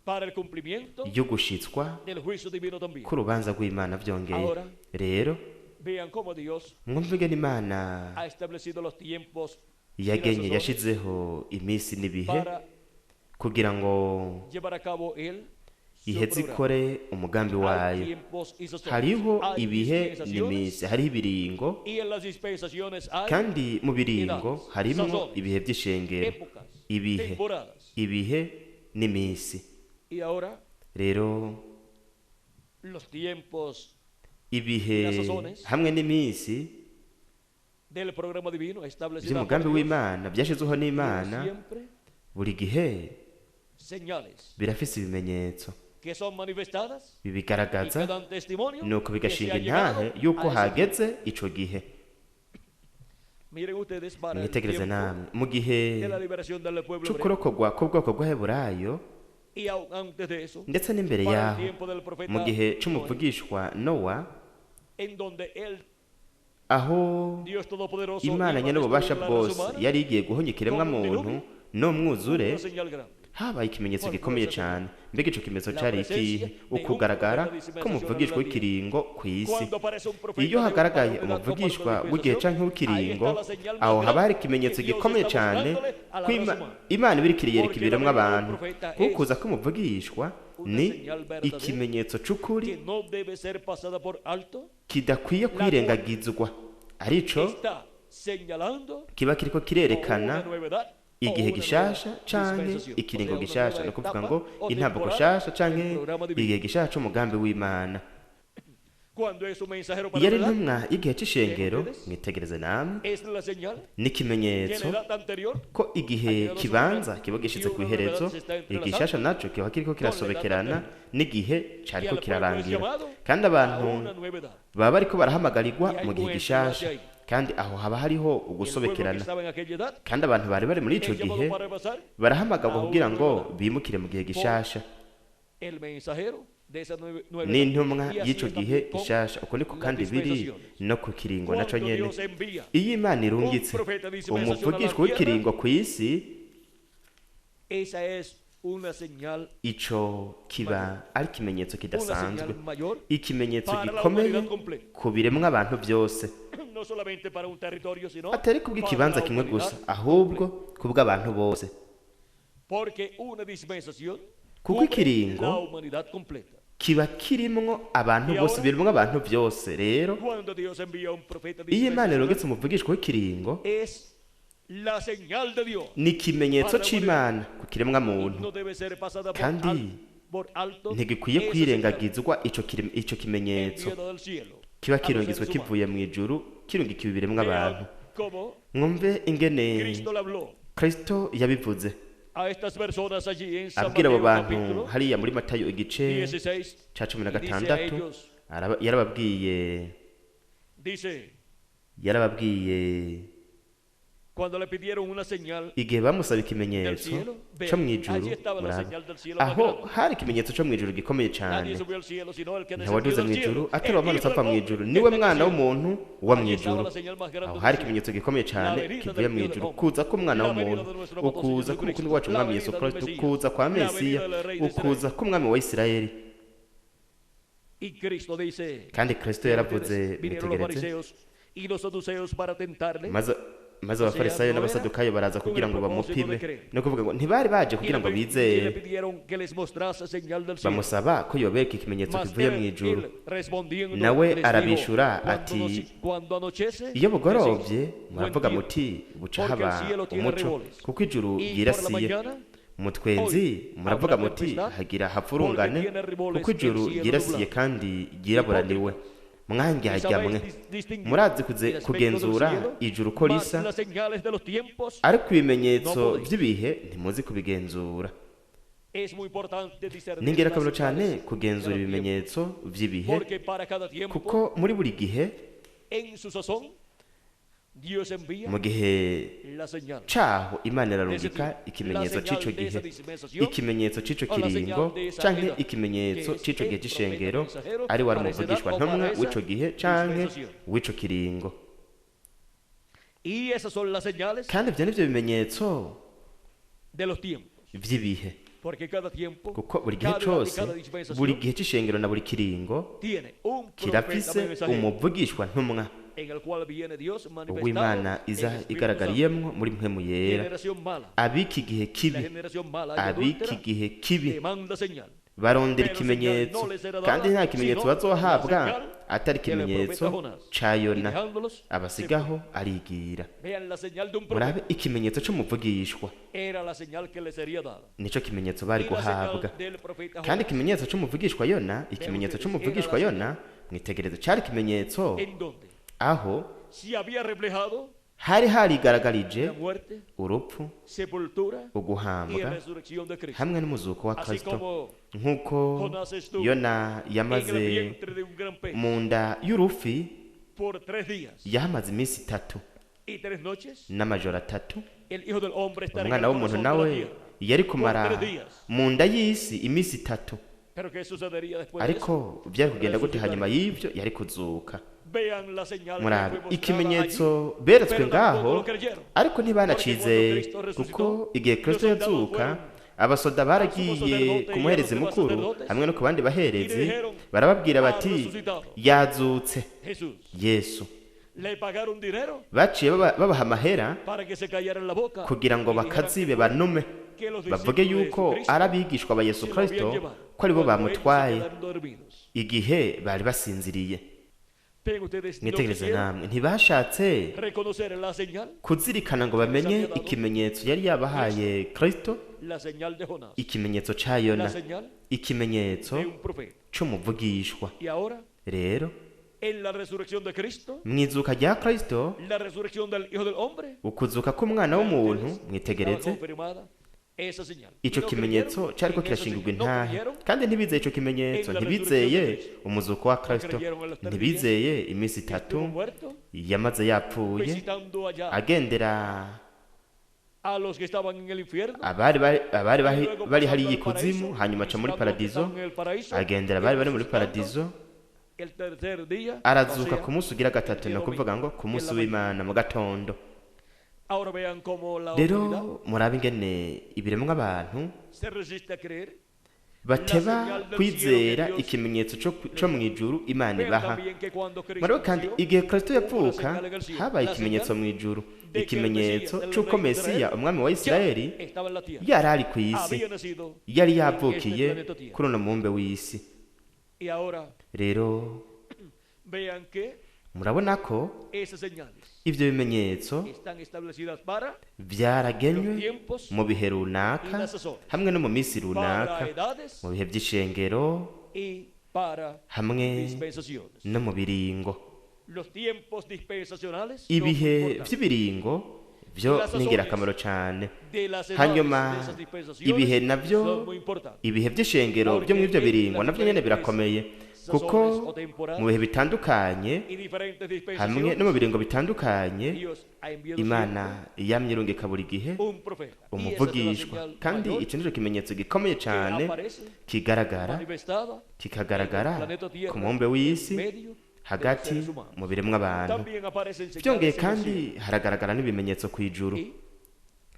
para el cumplimiento yo gushitswa del juicio divino también. k'urubanza rw'Imana. Vyongeye Ahora. rero, Vean cómo Dios mwumve ingene Imana ha establecido los tiempos y las yagenye, sazones yashizeho iminsi n'ibihe para kugira ngo llevar a cabo él su iheze programa. ikore umugambi Hay wayo. tiempos y sazones. Hariho Hay ibihe dispensaciones n'iminsi, hariho ibiringo, y en las dispensaciones hay kandi mu biringo harimwo ibihe by'ishengero, épocas, ibihe, temporadas. ibihe n'iminsi. Y ahora Rero los tiempos ibihe hamwe n'iminsi del programa divino establecido por by'umugambi Dios w'Imana byashyizweho n'Imana siempre buri gihe señales birafise ibimenyetso que son manifestadas y que bibigaragaza, dan testimonio nuko que se bigashinga ha llegado intahe y'uko a ese hageze ico gihe. tiempo. Miren ustedes, para el Mwitegereze tiempo namwe, mu gihe de la liberación del pueblo hebreo c'ukurokorwa k'ubwoko bw'Abaheburayo, y aún antes de eso, ndetse n'imbere para el yaho, tiempo del profeta mu gihe Noé, c'umuvugishwa Nowa, en donde él, aho Dios Todopoderoso, Imana iba a nyen'ububasha destruir la raza bwose humana yari igiye guhonya ikiremwa muntu n'umwuzure, una señal grande. habaye ikimenyetso gikomeye cyane. Mbega ico kimenyetso cari ikihe? Ukugaragara k'umuvugishwa w'ikiringo ku isi. Cuando aparece un profeta Iyo de un hagaragaye varón de edad o umuvugishwa para una w'igihe dispensación, canke ahí w'ikiringo, está la señal más aho haba hari grande ikimenyetso que Dios gikomeye está cyane mostrándole a la ko raza humana. Imana iba iriko iriyereka Porque ibiremwa la venida de un abantu, profeta kuko es kuza k'umuvugishwa una ni señal verdadera ikimenyetso c'ukuri que no debe ser pasada por alto, kidakwiye kwirengagizwa, arico está señalando kiba kiriko o kirerekana una nueva edad o igihe una gishasha nueva canke dispensación. O ikiringo sea, una gishasha, nueva ni ukuvuga etapa ngo o intambuko temporada shasha del canke programa divino. igihe gishasha c'umugambi w'Imana. Cuando es un mensajero para Iyo ari la edad, intumwa y'igihe c'ishengero, mwitegereze namwe, es la señal que en n'ikimenyetso la edad anterior ko igihe kibanza kiba gishitse ku iherezo, igishasha naco kiba kiriko kirasobekerana n'igihe y cariko al pueblo es kirarangira, llamado kandi a abantu una nueva edad. baba bariko barahamagarirwa mu gihe gishasha, kandi aho haba hariho El pueblo que ugusobekerana. estaba en aquella edad Kandi abantu bari bari muri ico es llamado gihe para pasar barahamagarwa kugira ngo bimukire mu gihe gishasha el mensajero de esa nueva edad. n'intumwa Y así y'ico es gihe también con gishasha. Uko niko las kandi biri dispensaciones. no ku kiringo naco Cuando nyene. Dios envía Iyo Imana irungitse un profeta dispensacional umuvugishwa a la w'ikiringo ku isi, esa es una señal, ico kiba ari ikimenyetso una kidasanzwe, señal mayor, ikimenyetso para la gikomeye humanidad completa. ku biremwa abantu byose, No solamente para un territorio, sino atari para kubw'ikibanza la kimwe humanidad gusa, ahubwo kubw'abantu bose, Porque una dispensación Kuko cubre ikiringo la humanidad completa. kiba kirimwo abantu Y bose, ahora- biremwa abantu byose. Rero Cuando Dios envía un profeta iyo Imana dispensacional, irungitse umuvugishwa w'ikiringo, es la señal de Dios. ni ikimenyetso Para la c'Imana ku kiremwa muntu, No debe ser pasada por, Kandi por alto ntigikwiye esa señal kwirengagizwa ico ico kimenyetso enviada del cielo kiba a los kirungitswe seres humanos. kivuye mu ijuru kirungikiwe ibiremwa Vean abantu. cómo Mwumve ingene Cristo le habló Kristo yabivuze a estas personas allí en San abwira abo Mateo bantu capítulo hariya muri Matayo igice 16 ca cumi na y dice a gatandatu. ellos, Yarababwiye, dice yarababwiye Cuando le pidieron una señal Igihe bamusaba ikimenyetso cyo mu ijuru, murabe aho hari ikimenyetso cyo mu ijuru gikomeye cyane. Nadie subió al cielo sino el que Ntiwaduze descendió mu del ijuru cielo. atari El wamanutse Hijo ava del mu hombre ijuru, que niwe está en el mwana cielo. w'umuntu uba mu Allí estaba ijuru. la señal más grande Aho del hari cielo. ikimenyetso gikomeye cyane La venida kivuye del mu Hijo del ijuru, Hombre. kuza k'umwana La w'umuntu, venida de nuestro amado ukuza Señor k'umukunzi Jesucristo. wacu La umwami Yesu venida del Kristo, Mesías. ukuza kwa La venida Mesiya, del Rey de ukuza Israel. k'umwami wa Isirayeli. Y Cristo dice, Kandi Kristo yaravuze, vinieron los mwitegereze, fariseos y los saduceos para tentarle. Maze abafarisayo n'abasadukayo baraza kugira ngo bamupime, no kuvuga ngo ntibari baje Y kugira ngo le, y le bizere. pidieron que les mostrase señal del cielo. Bamusaba ko yobereka ikimenyetso Mas kivuye mu él, ijuru. él respondiendo Nawe les dijo, arabishura cuando, ati, cuando anochece, iyo bugorovye decís, muravuga "Buen muti día, buca porque el haba cielo tiene umuco, reboles". kuko ijuru Y por la ryirasiye. mañana, Mutwenzi hoy muravuga habrá muti tempestad, hagira hapfurungane, porque tiene riboles kuko ijuru el cielo ryirasiye nublado. kandi ryiraburaniwe. Mwandyarya mwe, Sabéis distinguir murazi kuze el aspecto del kugenzura cielo, ijuru uko mas risa, las señales de los tiempos. ariko ibimenyetso No podéis. by'ibihe ntimuzi kubigenzura. Es muy importante discernir Ni ingirakamaro las cyane señales kugenzura de los tiempos, ibimenyetso by'ibihe, porque para cada tiempo, kuko muri buri gihe en su sazón, Dios envía mu gihe la señal. caho Imana irarungika ikimenyetso c'ico gihe, ikimenyetso c'ico kiringo canke ikimenyetso c'ico gihe c'ishengero, ari wari umuvugishwa ntumwa w'ico gihe canke w'ico kiringo. Y esas son las señales Kandi ivyo nivyo bimenyetso de los tiempos, vy'ibihe, porque cada tiempo, kuko buri gihe cada edad y cose, cada buri dispensación gihe c'ishengero na buri kiringo tiene un profeta kirafise mensajero umuvugishwa ntumwa en el cual viene Dios manifestado uw'Imana en iza Espíritu Santo. igaragariyemwo muri mpwemu yera. Generación mala, Ab'iki gihe la kibi, generación mala y ab'iki adúltera gihe kibi demanda señal. barondera ikimenyetso, kandi nta kimenyetso bazohabwa atari ikimenyetso ca Y Yona. dejándolos, se fue. Abasigaho arigira. Vean la señal de un profeta. Murabe ikimenyetso c'umuvugishwa, Era la señal que le sería dada. nico kimenyetso bari Y la señal guhabwa. del profeta Kandi Jonás. ikimenyetso c'umuvugishwa Yona, ikimenyetso c'umuvugishwa Yona, mwitegereze, cari ikimenyetso En donde aho se había reflejado hari harigaragarije la muerte, urupfu, sepultura y uguhambwa resurrección de Cristo. hamwe n'umuzuko wa Así Kristo, como nk'uko Jonás estuvo Yona en el yamaze vientre de un gran pez mu nda y'urufi, por 3 días yahamaze iminsi 3 y 3 noches, n'amajoro 3. el Hijo del Hombre estará en Umwana el w'umuntu corazón de la nawe tierra. yari kumara Por 3 días. mu nda y'isi iminsi 3. Pero ¿qué sucedería después de eso? Ariko byari kugenda gute hanyuma y'ibyo? Yari kuzuka. Vean la señal que Murabe fue mostrada ikimenyetso allí, beretswe pero ngaho, tampoco lo creyeron. ariko ntibanacizeye, kuko igihe Kristo yazuka abasoda baragiye ku muherezi mukuru hamwe no ku bandi baherezi, barababwira bati yazutse. Jesús. Yesu. Le pagaron dinero Baciye babaha amahera para que se callaran la boca kugira ngo y dijeran bakazibe que banume, que los bavuge discípulos de yuko Jesucristo ari abigishwa ba Yesu se lo habían Kristo, llevado ko aribo cuando ellos se bamutwaye quedaron dormidos. igihe bari basinziriye. Vean ustedes, no Mwitegereze quisieron namwe, ntibashatse reconocer la señal, kuzirikana ngo bamenye ikimenyetso yari yabahaye Kristo, la señal de Jonás, ikimenyetso ca Yona, la señal ikimenyetso de un profeta. c'umuvugishwa. Y ahora, Rero en la resurrección de Cristo, mu izuka rya Kristo, la resurrección del Hijo del Hombre, ukuzuka k'umwana w'umuntu, estaba mwitegereze, confirmada esa señal. Y ico no kimenyetso creyeron cariko en esa kirashingirwa señal. No intahe, creyeron kandi ntibizeye ico kimenyetso, ntibizeye umuzuko wa Kristo, ntibizeye iminsi que 3 estuvo muerto, yamaze yapfuye, visitando allá agendera a los que estaban en el infierno, abari bari abari y bari luego bari pasando hariya al ikuzimu, paraíso, hanyuma aca muri visitando a los que paradizo, estaban en el paraíso, agendera y abari bari muri resucitando paradizo, el tercer día, o arazuka sea, ku munsi ugira gatatu, el ni día ukuvuga ngo domingo, ku munsi en la mañana. w'Imana mu gatondo. Ahora vean cómo la humanidad Rero murabe ingene ibiremwa abantu se resiste a creer. bateba kwizera ikimenyetso co mu ijuru Imana Vean ibaha. también que cuando Cristo Murabe kandi nació, igihe Kristo hubo una yavuka señal en el cielo, habaye la ikimenyetso señal mu ijuru, de que el ikimenyetso Mesías, el c'uko Rey de Mesiya Israel, umwami wa ya Isirayeli estaba en la tierra, yari ari ku isi, había nacido yari en este yavukiye planeta Tierra. kuri uno mubumbe w'isi. Y ahora Rero vean que murabona ko esas señales ivyo bimenyetso están establecidas para vyaragenywe los tiempos, mu bihe runaka hamwe no mu minsi runaka, para edades mu bihe vy'ishengero y para hamwe dispensaciones. no mu biringo. Los tiempos dispensacionales son muy Ibihe importantes. vy'ibiringo vyo ni ingirakamaro cane. De las edades Hanyuma de esas dispensaciones ibihe navyo, son muy importantes. ibihe vy'ishengero vyo mw'ivyo biringo navyo nyene birakomeye, Kuko sazones o temporadas mu bihe bitandukanye y diferentes hamwe dispensaciones, no mu biringo bitandukanye, Dios ha enviado Imana yamye irungika buri gihe siempre un profeta. Y esa es la umuvugishwa. señal Kandi mayor icyo nicyo kimenyetso gikomeye que cyane aparece kigaragara, manifestada kikagaragara planeta Tierra ku mubumbe w'isi en medio de los hagati seres humanos. mu biremwa abantu. También aparecen Byongeye señales en el kandi cielo. haragaragara n'ibimenyetso ku ijuru. Y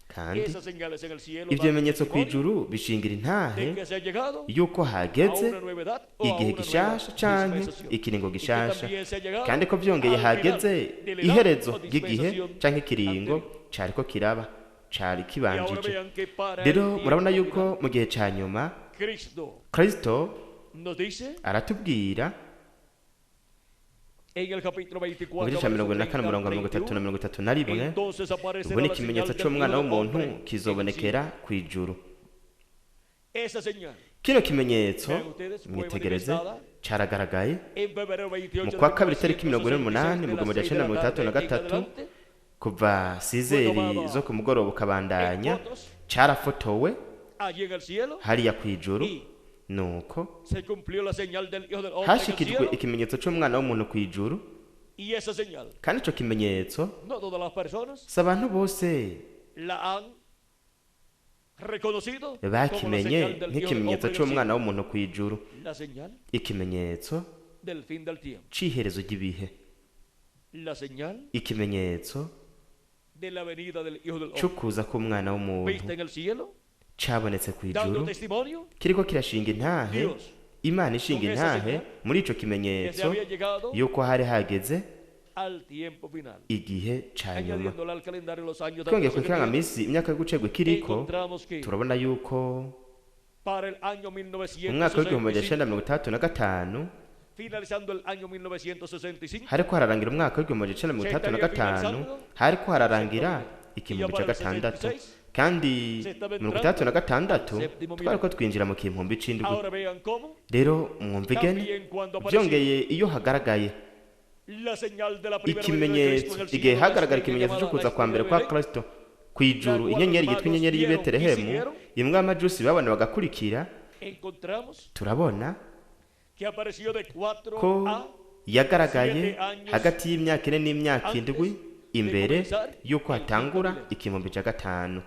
Kandi esas señales en el cielo ibyo dan bimenyetso ku testimonio ijuru bishingira intahe de que se ha llegado yuko a hageze una nueva edad o a igihe una nueva gishasha canke dispensación. ikiringo Y que gishasha, también se ha llegado kandi ko byongeye al final hageze de la edad iherezo o ry'igihe dispensación canke ikiringo anterior. cariko kiraba cari Y ahora kibanjije. vean que para el Rero tiempo murabona yuko final, mu gihe ca nyuma Cristo Kristo nos dice aratubwira en el capítulo mu 24, gice ca versos 44 30 umurongo al 30 na 31, 31: entonces aparecerá "Ubu ni la señal ikimenyetso del c'Umwana Hijo del w'umuntu Hombre en el cielo. kizobonekera kw'ijuru." Esa señal, Kino kimenyetso, vean ustedes, fue mwitegereze, manifestada caragaragaye en febrero 28 mu de kwa kabiri itariki 48 1966, mu de gihumbi las 6 de magana la cenda mirongo itandatu tarde na en gatatu, adelante, kuva sizeri zo ku mugoroba en ukabandanya, fotos carafotowe allí en el cielo, hariya kw'ijuru. y Nuko se cumplió la señal del Hijo del Hombre en el hashikijwe cielo, ikimenyetso c'Umwana w'umuntu kw'ijuru. y esa señal, Kandi ico kimenyetso, no todas las personas si abantu bose la han reconocido como la bakimenye señal del Hijo del nk'ikimenyetso Hombre en el c'Umwana cielo, w'umuntu kw'ijuru, la señal ikimenyetso del fin del tiempo, c'iherezo ry'ibihe, la señal ikimenyetso de la venida del Hijo del Hombre, c'ukuza k'Umwana w'umuntu vista en el cielo, cabonetse dando kw'ijuru, testimonio kiriko kirashinga intahe, Dios Imana ishinga con esa intahe señal muri ico que se kimenyetso había llegado yuko hari hageze al tiempo final. igihe ca nyuma. Añadiéndole al calendario los años de Twongeye ku atraso que tiene, kirangamisi imyaka yo gucegwa ikiriko, encontramos que turabona yuko para el año mu mwaka w'igihumbi magana 1965, cenda 65, finalizando el año 1965, hariko hararangira umwaka w'igihumbi magana cenda 65, hariko hararangira igihumbi ca gatandatu, kandi 66 twariko twinjira mu kimpumbi c'indwi. Ahora vean cómo Rero mwumva igene también cuando apareció byongeye iyo hagaragaye la señal de la primera venida de Cristo ikimenyetso, en el igihe cielo, la hagaragara estrella ikimenyetso llamada cyo la kuza kwa estrella mbere de kwa Belén, Kristo kw'ijuru, la cual inyenyeri los yitwa inyenyeri magos y'i vieron y Betelehemu, siguieron, imwe amajusi babona bagakurikira, encontramos turabona que apareció de 4 ko a yagaragaye 7 años hagati y'imyaka 4 n'imyaka antes 7 de imbere comenzar y'uko el quinto hatangura milenio. igihumbi ca gatanu.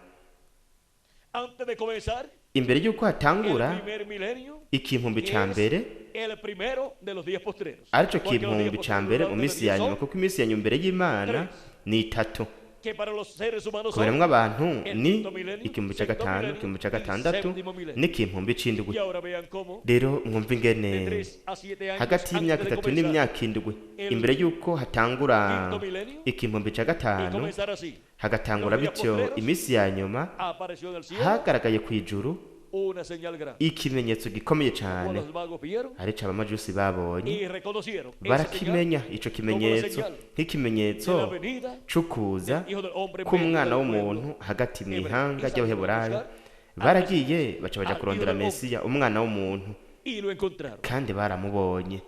Antes de comenzar Imbere y'uko el hatangura primer milenio, igihumbi que ca es mbere, el primero de los días postreros. arico Porque los días kimpumbi ca postreros mbere mu durante de minsi ya Dios nyuma, son kuko iminsi ya nyuma imbere y'Imana ni itatu. que para los seres humanos Ku son biremwa abantu el ni quinto milenio, igihumbi ca sexto gatanu, milenio igihumbi ca y gatandatu séptimo milenio. n'ikimpumbi c'indwi. Y ahora vean cómo Rero mwumva de ingene 3 a 7 años hagati antes y'imyaka de 3 comenzar n'imyaka 7 el imbere y'uko hatangura quinto milenio igihumbi ca y gatanu, comenzar así, hagatangura los días bityo postreros, iminsi ya nyuma, apareció en el cielo hagaragaye kw'ijuru una señal grande. ikimenyetso gikomeye Como cane, los magos vieron arico abamajusi babonye y reconocieron esa señal barakimenya ico kimenyetso de la nk'ikimenyetso venida c'ukuza del Hijo del Hombre en medio k'Umwana del pueblo w'umuntu hagati mu hebreo. ihanga Y salieron a ry'Abaheburayo. buscar al Baragiye baca baja al Hijo kurondera del Hombre Mesiya, Umwana w'umuntu, y lo encontraron. kandi baramubonye.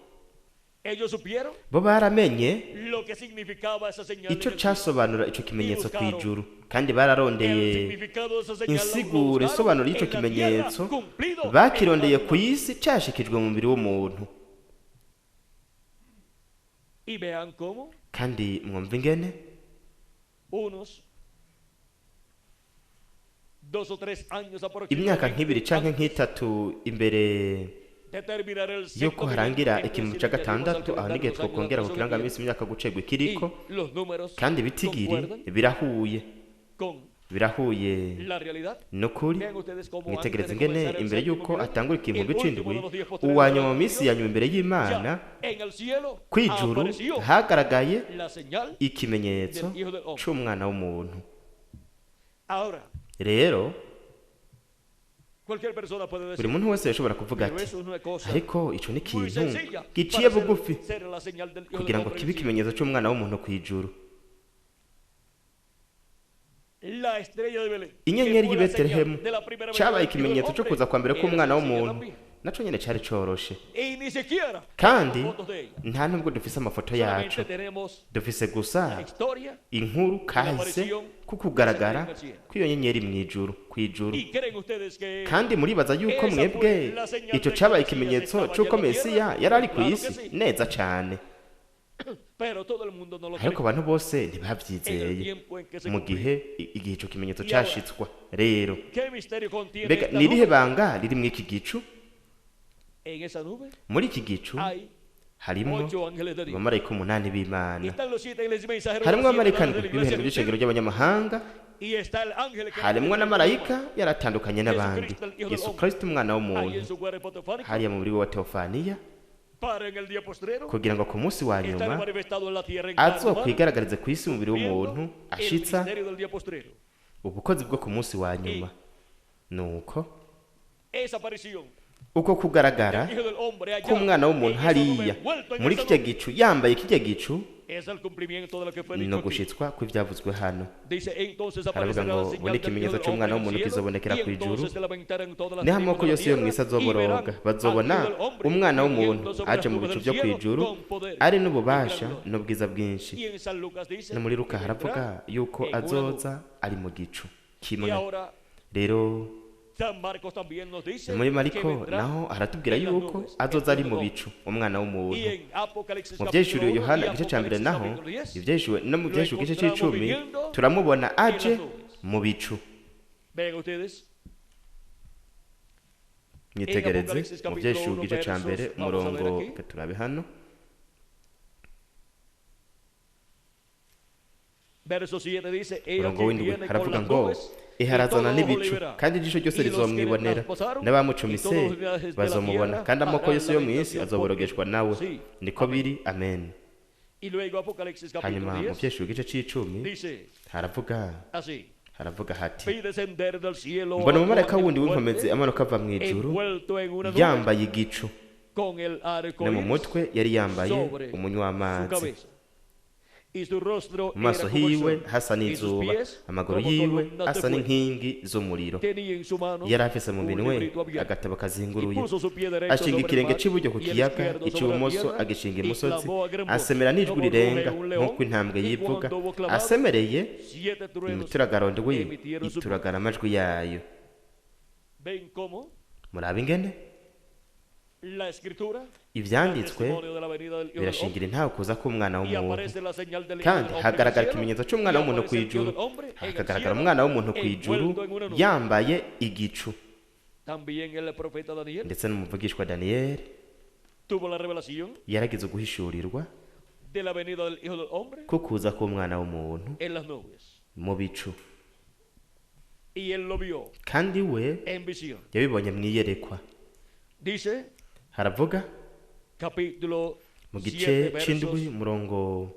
Ellos supieron Bo baramenye lo que significaba esa señal ico en el cielo. casobanura ico kimenyetso buscaron kw'ijuru, kandi El bararondeye significado de esa señal lo insiguro buscaron isobanuro y'ico en la tierra, kimenyetso, cumplido en bakirondeye carne ku humana. isi cashikijwe mu mubiri w'umuntu. Y vean cómo Kandi mwumva ingene unos 2 o 3 años imyaka aproximadamente nk'ibiri canke antes nk'itatu imbere de terminar el yuko sexto milenio, harangira es igihumbi decir, ca añadimos al gatandatu, aho calendario n'igihe los años de twokongera ku atraso que tiene, kirangamisi imyaka gucegwa ikiriko, y los números kandi ibitigiri concuerdan birahuye, con birahuye la realidad. nukuri. Vean ustedes cómo antes Mwitegereze de ingene comenzar el imbere séptimo y'uko milenio, atangura el igihumbi último c'indwi, de los días postreros uwa nyuma mu delante de minsi ya Dios, nyuma imbere y'Imana, ya en el cielo kw'ijuru apareció hagaragaye la señal ikimenyetso del Hijo del Hombre. c'Umwana w'umuntu. Ahora, Rero cualquier persona puede buri decir, muntu wese yashobora kuvuga pero ati: eso es una cosa "Ariko ico ni muy ikintu sencilla giciye para bugufi ser la señal del Hijo del kugira ngo Hombre en kibe el cielo. ikimenyetso c'Umwana w'umuntu kw'ijuru." La estrella de Belén, que Inyenyeri fue y'i la señal Betelehemu de la primera venida cabaye del Hijo del ikimenyetso co Hombre, kuza kwa mbere era k'Umwana sencilla w'umuntu, también. Naco nyene cari coroshe. Y ni siquiera Kandi fotos de ella. nta nubwo dufise amafoto yacu, Solamente tenemos dufise la gusa historia. inkuru kahise kukugaragara kw'iyo nyenyeri mw'ijuru kw'ijuru. ¿Y creen ustedes que Kandi muribaza yuko mwebwe ico cabaye ikimenyetso c'uko Mesiya yari ari ku isi? Neza cane. Pero todo el mundo no lo Ariko cree? abantu bose En el ntibavyizeye tiempo en que se mu cumplió. gihe igihe ico kimenyetso cashitswa. Rero ¿Qué misterio contiene mbega esta ni irihe nube? banga riri mw'iki gicu? En esa nube Muri iki gicu hay harimwo 8 ángeles de Dios. abamarayika 8 b'Imana. Están los 7 mensajeros de Harimwo las siete abamarayika edades de la ndwi iglesia b'ibihembo by'ishengero ry'abanyamahanga. y está el ángel que Harimwo na marayika yaratandukanye n'abandi, Yesu Kristo umwana ahí en w'umuntu, su cuerpo teofánico hariya mu mubiri we wa teofaniya, para en el día postrero kugira ngo ku munsi wa estar nyuma manifestado en la tierra en carne humana, azokwigaragarize ku isi umubiri w'umuntu, viendo el ashitsa misterio del día postrero. ubukozi bwo ku munsi wa nyuma. Nuko Esa aparición uko kugaragara del Hijo del Hombre allá k'umwana en w'umuntu esa nube, hariya envuelto en muri esa kirya nube, gicu, yambaye kirya gicu, es el cumplimiento de lo que fue ni dicho aquí. ugushitswa kw'ivyavuzwe hano. Dice, entonces Haravuga aparecerá ngo la señal ubone del Hijo ikimenyetso del Hombre c'umwana en el w'umuntu cielo, kizobonekera y kw'ijuru, entonces se lamentarán todas las niho tribus amoko de la yose yo tierra mw'isi y azoboroga, verán al bazobona Hijo del Hombre umwana viniendo w'umuntu sobre las aje mu nubes bicu del vyo cielo kw'ijuru, con poder ari y gran n'ububasha gloria. n'ubwiza bwinshi. Y en San Lucas dice No muri Luka que haravuga vendrá yuko en una nube. azoza ari mu gicu Y kimwe. ahora Rero San Marcos también nos dice muri que Mariko vendrá naho aratubwira en las yuko nubes, azoza el ari Hijo mu del bicu umwana Hombre. w'umuntu. Y en Apocalipsis Mu capítulo vyahishuriwe 1 Yohana y igice ca mbere Apocalipsis naho capítulo 10 ivyahishuriwe no mu lo vyahishuriwe igice encontramos c'icumi viniendo turamubona en aje las nubes. mu bicu. Vean ustedes, Mwitegereze Apocalipsis mu capítulo vyahishuriwe 1 igice ca mbere versos, vamos a ver umurongo aquí. reka turabe hano. Verso 7 dice, he Umurongo aquí w'indwi viene con haravuga las ngo nubes, y iharazana todo ojo le n'ibicu, verá, kandi ijisho ryose y los que le rizomwibonera, traspasaron, y n'abamucumise todos los linajes de la bazomubona, tierra kandi amoko harán yose yo mw'isi lamentación por él. azoborogeshwa nawe. Sí, Niko amén. biri, amen. Y luego Apocalipsis capítulo Hanyuma mu 10 vyahishuriwe igice c'icumi dice haravuga así, haravuga hati: vi descender del cielo mbona otro umumarayika ángel wundi w'inkomezi fuerte, amanuka ava mw'ijuru, envuelto en una nube, yambaye igicu, con el arco no mu iris mutwe yari yambaye sobre umunywa su w'amazi, cabeza. Y su rostro mu maso era como el hiwe sol, hasa y sus n'izuba, pies amaguru como yiwe columnas de asa fuego. n'inkingi z'umuriro. Tenía en su mano Yari afise mu un minwe librito abierto, agatabo y kazinguruye, puso su pie derecho ashinga sobre el ikirenge mar c'iburyo ku y el kiyaga, izquierdo sobre la ic'ibumoso tierra, agishinga y imusozi, clamó a gran voz, asemera n'ijwi como ruge rirenga un león, nk'uko intambwe y yivuga, cuando hubo clamado, asemereye siete truenos imituragaro ndwi emitieron su voz. ituragara amajwi yayo. Ven cómo Murabe ingene la escritura da ivyanditswe testimonio de la venida del Hijo del Hombre, birashingira intaho kuza k'umwana y w'umuntu, aparece la señal del Hijo kandi del Hombre en el hagaragara cielo, ikimenyetso y c'umwana w'umuntu aparece el Hijo kw'ijuru, del Hombre en el hakagaragara cielo, umwana w'umuntu kw'ijuru envuelto en una nube. yambaye igicu. También el profeta Daniel Ndetse n'umuvugishwa Daniyeli tuvo la revelación yaragize uguhishurirwa de la venida del Hijo del Hombre ko kuza k'umwana w'umuntu en las nubes. mu bicu, Y él lo vio kandi we en visión. yabibonye mw'iyerekwa. Dice Haravuga capítulo mu 7 gice c'indwi versos umurongo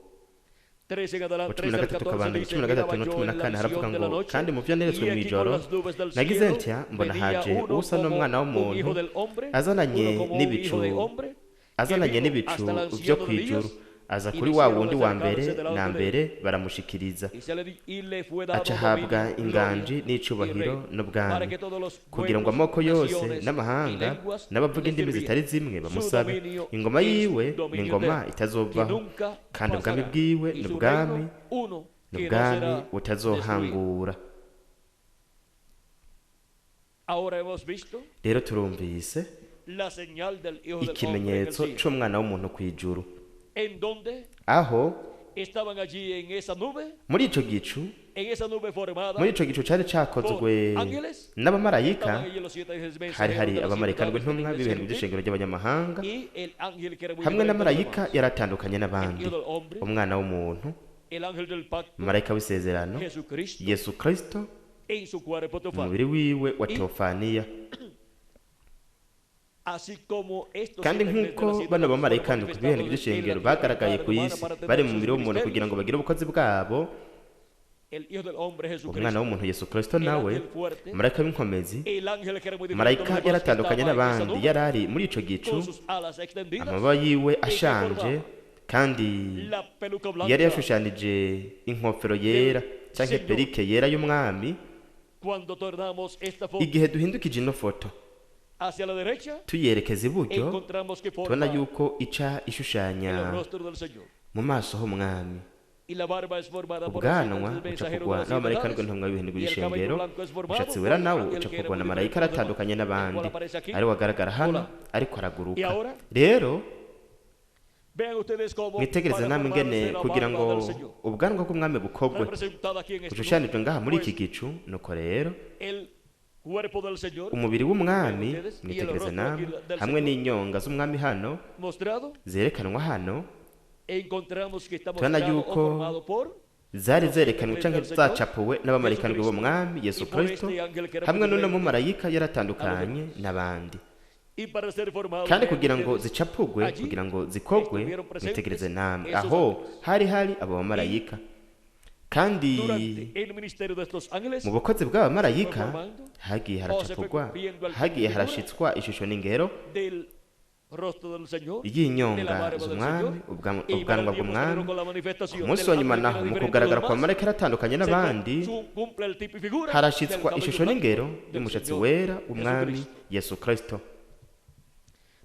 13 en adelante, wa cumi 13 na al gatatu 14 kabanda dice, cumi na gatatu miraba na yo cumi en na la kane haravuga visión de la ngo noche, kandi mu vyo y neretswe he aquí con mw'ijoro las nubes del nagize cielo ntya mbona venía haje uno usa como n'umwana un hijo w'umuntu del hombre, azananye uno como un n'ibicu hijo de hombre, que azananye vino n'ibicu hasta el vyo anciano de kw'ijuru, días, aza y kuri le wa hicieron wundi wa acercarse mbere delante na de él. mbere baramushikiriza, Y se le di- y le fue dado aca ahabwa dominio, inganji gloria y n'icubahiro reino, para n'ubwami, que todos los kugira ngo pueblos, amoko yose naciones y n'amahanga lenguas n'abavuga le indimi sirvieran. zitari zimwe Su bamusabe. dominio Ingoma es yiwe ni dominio ingoma eterno, que itazovaho, nunca kandi ubwami pasará, bwiwe y ni su ubwami reino uno ni que no ubwami será destruido. butazohangura. Ahora hemos visto Rero turumvise la señal del Hijo del Hombre en el ikimenyetso cielo, c'umwana w'umuntu kw'ijuru, en donde aho estaban allí en esa nube, muri ico gicu en esa nube formada muri ico gicu cari cakozwe por ángeles, n'abamarayika, estaban allí los siete hari mensajeros hari de las siete abamarayika edades de la ndwi ntumwa iglesia b'ibihembo gentil, by'ishengero ry'abanyamahanga, y el ángel que era muy hamwe diferente de na los marayika demás, yaratandukanye el n'abandi, Hijo del Hombre, umwana w'umuntu, el ángel del pacto, marayika w'isezerano, Jesucristo, Yesu Kristo en su cuerpo mu teofánico. mubiri wiwe wa teofaniya. Así como estos Kandi siete ángeles de nk'uko las siete bano edades fueron bamarayika ndwi ku bihembo manifestados en la by'ishengero tierra en bagaragaye carne ku humana isi para tener bari mu sus mubiri w'umuntu kugira ministerios, ngo bagire ubukozi bwabo, el Hijo del Hombre umwana Jesucristo, w'umuntu Yesu Kristo el nawe, ángel fuerte, marayika w'inkomezi, el ángel que era muy diferente a los marayika demás que yaratandukanye estaba en esa n'abandi nube, yari ari muri ico gicu, con sus alas extendidas, amababa yiwe y que ashanje, formaba kandi la peluca yari blanca yashushanije inkofero yera del canke Señor. perike yera y'umwami. Cuando tornamos esta foto Igihe duhindukije ino foto Hacia la derecha Tuyerekeza iburyo, encontramos que tubona forma yuko ica el ishushanya rostro del Señor. mu maso h'umwami. Y la barba es formada por los Ubwanwa siete mensajeros bucapurwa de las siete n'abamarayika edades. n'intumwa y'ibihindurwa Y el cabello y'ishengero. blanco es formado Umushatsi por wera el nawo ángel que era ucapurwa muy na marayika diferente a los aratandukanye demás, el n'abandi, cual aparece aquí. ari agaragara hano Hola. ariko Y araguruka. ahora, Rero vean ustedes cómo mwitegereze para namwe formarse ingene la kugira barba ngo del Señor, ubwanwa bw'umwami bukogwe, representada aquí en este bushushanijwe ngaha muri iki pues, gicu. Nuko rero el cuerpo del Señor umubiri w'umwami, Vean ustedes, y el mwitegereze rostro namwe, aquí del hamwe Señor n'inyonga z'umwami hano mostrado, zerekanwa hano, encontramos que está tubona mostrado o yuko formado por zari zerekanwe canke zacapuwe n'abamarayika b'umwami Yesu y por Kristo este ángel que era hamwe muy n'uno diferente mumarayika yaratandukanye n'abandi. Y para ser formado, Kandi vean kugira ngo ustedes, zicapugwe, allí kugira ngo zikogwe, estuvieron presentes mwitegereze namwe, esos aho ángeles. hari hari abo bamarayika. Kandi Durante el ministerio de estos ángeles mu bukozi bw'abamarayika formando hagiye o se fue haracapugwa, cumpliendo el hagiye figura harashitswa ishusho n'ingero del rostro del Señor, de la y'inyonga barba del z'umwami, Señor, y para ubwanwa el día bw'umwami. postrero con la Ku manifestación munsi del wa nyuma ángel que naho era mu diferente a los kugaragara kwa demás, marayika aratandukanye se n'abandi, cumple el tipo y figura del harashitswa cabello ishusho blanco n'ingero del y'umushatsi Señor wera w'umwami Jesucristo. Yesu Kristo.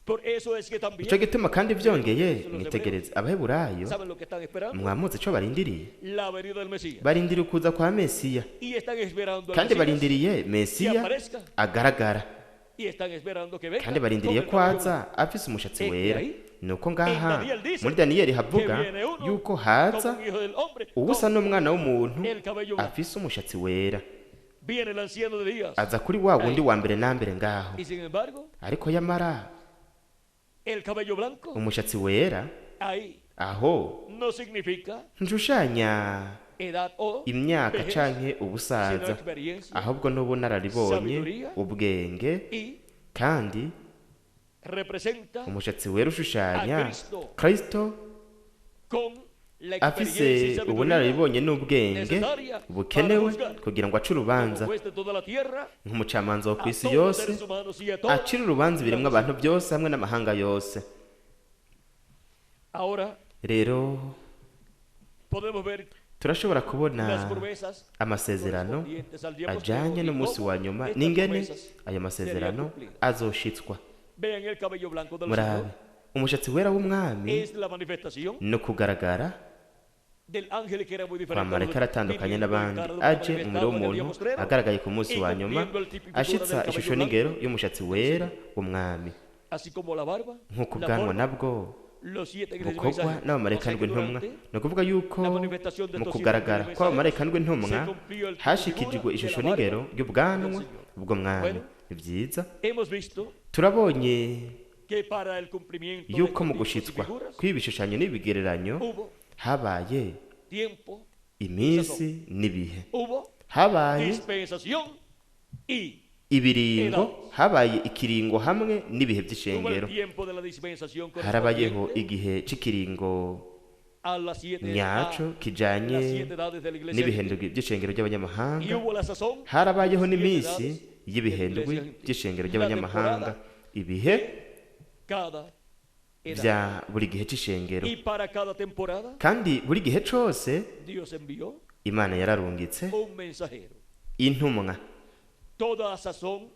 Por eso es que también Ico gituma kandi byongeye, los mwitegereze abaheburayo, saben lo que están esperando, mwamuzi ico barindiriye? la venida del Mesías. Barindiriye ukuza kwa Mesiya. Y están esperando al Kandi Mesías barindiriye que Mesiya aparezca agaragara. y están esperando que venga Kandi con barindiriye el ko cabello aza blanco. afise umushatsi Es que wera. ahí, Nuko en ngaha Daniel dice muri Daniyeli que havuga viene uno yuko como haza un hijo del hombre ubusa con n'umwana w'umuntu el cabello blanco. afise umushatsi wera. Viene el anciano de días. Aza kuri wa wundi Ahí. wa mbere na mbere ngaho. Y sin embargo, Ariko yamara el cabello blanco umushatsi wera ahí aho no significa ntushushanya edad o imyaka vejez, canke sino ubusaza, experiencia ahubwo n'ubunararibonye, sabiduría ubwenge. y Kandi representa umushatsi wera ushushanya a Kristo Kristo con la experiencia y afise sabiduría ubunararibonye n'ubwenge necesaria para bukenewe juzgar kugira ngo ace como urubanza juez de toda la tierra nk'umucamanza wo ku a isi todos los yose, seres humanos y a todas acira urubanza ibiremwa las abantu byose hamwe n'amahanga yose. Ahora Rero podemos ver turashobora kubona las promesas amasezerano correspondientes al día ajanye postrero y n'umunsi cómo wa nyuma estas n'ingene promesas ayo masezerano serían cumplidas. azoshitswa. Vean, el cabello blanco del Murabe Señor umushatsi wera w'umwami es la manifestación no kugaragara del ángel que era muy kwa diferente a los marayika demás, aratandukanye viniendo n'abandi, encarnado, aje umubiri manifestado en el día w'umuntu postrero agaragaye ku munsi y wa nyuma, cumpliendo el tipo y figura ashitsa del ishusho cabello n'ingero blanco y'umushatsi del wera Señor. w'umwami. Así como la barba, Nk'uko la ubwanwa forma, nabwo los siete ángeles bukorwa mensajeros. O n'abamarayika sea que ndwi-ntumwa, durante ni ukuvuga yuko la manifestación de mu estos siete kugaragara ángeles kw'abamarayika mensajeros ndwi-ntumwa se cumplió el tipo y hashikijwe figura de ishusho la barba n'ingero y'ubwanwa del Señor. bw'umwami. Bueno, Ni byiza. hemos visto Turabonye que para el cumplimiento de yuko estos mu tipos y gushitswa figuras kw'ibi bishushanyo n'ibigereranyo hubo habaye tiempo, iminsi n'ibihe, hubo habaye dispensación y ibiringo, edades. habaye ikiringo hamwe n'ibihe Hubo el by'ishengero. tiempo de la dispensación Harabayeho correspondiente igihe c'ikiringo a las siete, nyaco a las kijanye siete edades de la iglesia n'ibihe gentil. ndwi by'ishengero Y ry'abanyamahanga. hubo la sazón Harabayeho siete n'iminsi edades de y'ibihe la ndwi iglesia gentil. by'ishengero La ry'abanyamahanga, temporada ibihe de cada edad. bya buri gihe c'ishengero. Y para cada temporada Kandi buri gihe cose Dios envió Imana yararungitse un mensajero. intumwa. Toda sazón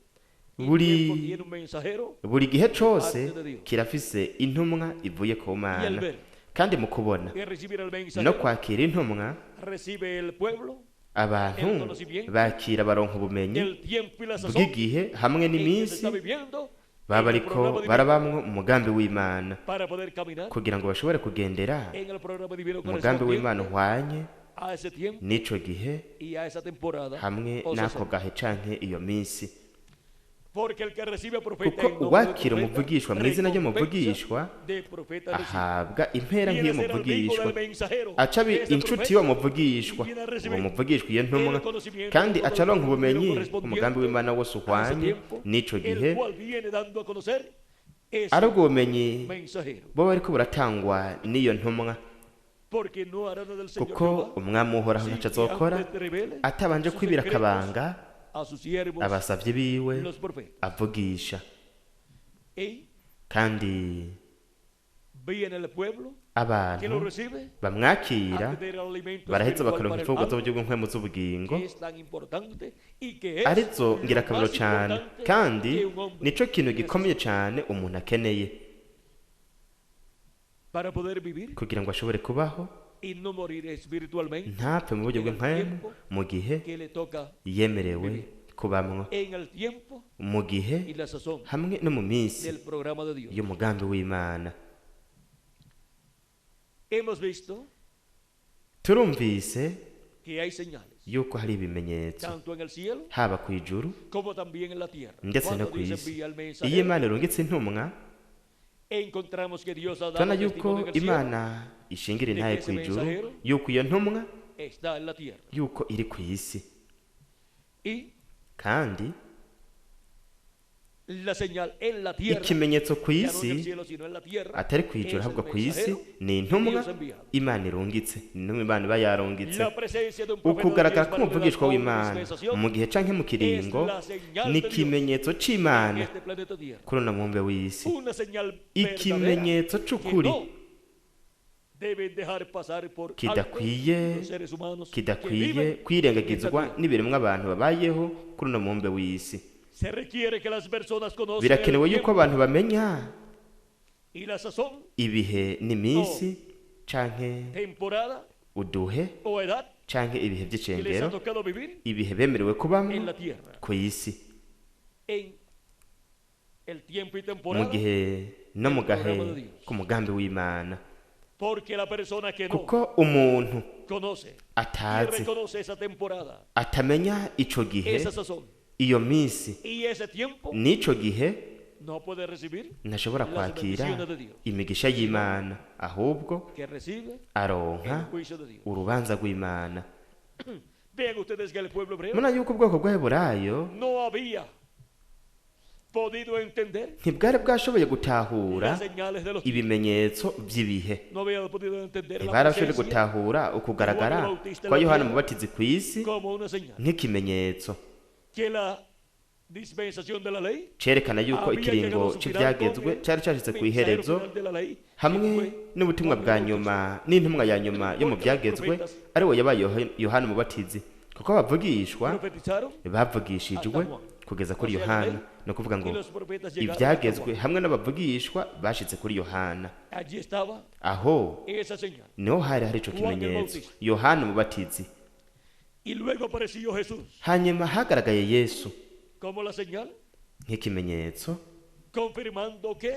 y Buri tiempo tiene un mensajero buri gihe cose parte de Dios. kirafise intumwa ivuye ku Y al Mana. ver Kandi mu kubona y recibir el no mensajero, kwakira intumwa, recibe el pueblo abantu el conocimiento bakira baronka ubumenyi del tiempo y la sazón bw'igihe hamwe en que se n'iminsi está viviendo baba en el bariko programa divino barabamwo umugambi w'Imana, para poder caminar kugira ngo bashobore kugendera en el programa divino umugambi w'Imana correspondiente uhwanye a ese tiempo n'ico gihe y a esa temporada hamwe o n'ako sazón. gahe canke iyo minsi. Porque el que recibe a profeta Kuko en nombre del uwakira profeta, umuvugishwa mu izina recompensa ry'umuvugishwa de profeta recibe. ahabwa impera Viene a ser amigo nk'iy'umuvugishwa, del mensajero aca de aba ese inshuti profeta y'uwo muvugishwa, y viene a uwo recibir muvugishwa iyo ntumwa, el conocimiento kandi de todo aca el aronka programa ubumenyi divino umugambi correspondiente w'Imana wose a ese uhwanye tiempo, n'ico el gihe, cual viene dando a conocer ese ari ubwo bumenyi mensajero. buba bariko buratangwa n'iyo ntumwa. Porque no hará nada el Señor Kuko Jehová umwami uhoraho sin ntaco que azokora antes revele atabanje sus kwibira secretos akabanga a sus siervos abasavyi biwe los profetas. avugisha. Y Kandi Viene el pueblo que Abantu lo recibe bamwakira a tener el alimento baraheza espiritual bakaronka para el imfungurwa alma, z'uburyo bw'impwemu z'ubugingo, que es tan importante y que es arizo lo ngirakamaro más cyane, importante kandi que un hombre nico kintu gikomeye necesita cyane umuntu akeneye para poder vivir kugira ngo ashobore kubaho y no morir espiritualmente ntapfe mu buryo en el bw'impwemu tiempo mu gihe que le toca yemerewe vivir, kubamwo, en el tiempo mu gihe y la sazón hamwe no mu minsi del programa de Dios. y'umugambi w'Imana. Hemos visto Turumvise que hay señales yuko hari ibimenyetso tanto en el cielo haba ku ijuru como también en la tierra. ndetse no Cuando ku Dios isi. envía al Iyo mensajero, Imana irungitse intumwa, encontramos que Dios ha dado tubona yuko testimonio en el cielo Imana ishingira de intahe que ku ese ijuru mensajero yuko iyo ntumwa está en la tierra. yuko iri ku isi. Y Kandi la señal en la tierra, ikimenyetso ku ya no en el isi, cielo, sino en la tierra, atari ku ijuru es el ahubwo ku isi, mensajero ni intumwa Dios enviado. Imana irungitse, ni intumwa Imana iba yarungitse. La presencia de un profeta de Ukugaragara Dios para una k'umuvugishwa edad o una w'Imana dispensación mu gihe canke mu es kiringo la señal ni de Dios ikimenyetso en c'Imana este planeta Tierra. kuri uno mubumbe w'isi, Una señal verdadera ikimenyetso que c'ukuri no deben dejar pasar por alto kidakwiye los seres humanos que kidakwiye viven en esta kwirengagizwa tierra. n'ibiremwa abantu babayeho kuri uno mubumbe w'isi. Se requiere que las personas conozcan el Birakenewe yuko tiempo abantu bamenya y la sazón, ibihe n'iminsi canke temporada uduhe o edad canke ibihe que les ha vy'icengero, tocado vivir ibihe bemerewe en kubamwo la tierra, ku isi, en el tiempo y mu temporada, gihe no mu del gahe programa de Dios. k'umugambi w'Imana. Porque la persona que no Kuko umuntu conoce y atazi, reconoce esa temporada, atamenya ico gihe, esa sazón iyo minsi y ese tiempo, n'ico gihe, no puede recibir ntashobora las kwakira bendiciones de Dios, imigisha y'Imana, ahubwo que recibe el aronka juicio de Dios. urubanza rw'Imana. Vean ustedes que el pueblo hebreo Muna yuko ubwoko bw'Abaheburayo no había podido entender ntibwari bwashoboye gutahura las señales de los tiempos, ibimenyetso by'ibihe, no había podido entender la ntibarashoboye presencia gutahura ukugaragara de Juan el Bautista en kwa la Yohana tierra Umubatizi ku isi como una señal nk'ikimenyetso que la dispensación de la ley cerekana yuko había ikiringo llegado a su final con c'ivyagezwe el cari cashitse mensajero kw'iherezo final de la ley, que hamwe fue n'ubutumwa Juan bwa el Bautista. nyuma n'intumwa ya nyuma yo mu Porque los vyagezwe profetas ari we yabaye Yohana Umubatizi, kuko abavugishwa profetizaron bavugishijwe hasta Juan. kugeza kuri O sea, la Yohana, ley ni ukuvuga ngo y los profetas llegaron hasta ivyagezwe Juan. hamwe n'abavugishwa bashitse kuri Yohana. Allí estaba Aho esa señal. niho hari hari ico Juan el kimenyetso, Bautista. Yohana Umubatizi. Y luego apareció Jesús Hanyuma hagaragaye Yesu como la señal, nk'ikimenyetso confirmando que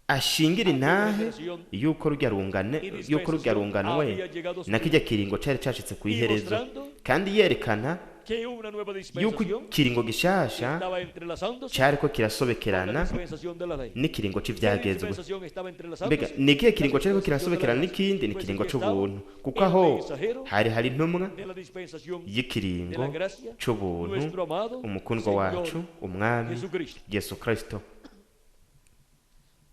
ashingira intahe generación yuko rurya rungane y yuko rurya dispensación runganwe había llegado a su na fin. kirya kiringo cari cashitse Y kw'iherezo, mostrando kandi yerekana que una nueva yuko dispensación ikiringo gishasha estaba entrelazándose cariko con la kirasobekerana dispensación de la ley. n'ikiringo ¿Qué c'ivyagezwe. dispensación estaba Mbega entrelazándose? ni ikihe La kiringo cariko dispensación de la kirasobekerana gracia. n'ikindi? Ni Pues ikiringo aquí estaba c'ubuntu, kuko el aho mensajero hari hari intumwa de la dispensación de y'ikiringo la gracia, c'ubuntu, nuestro amado umukundwa Señor wacu umwami Jesucristo. Yesu Kristo.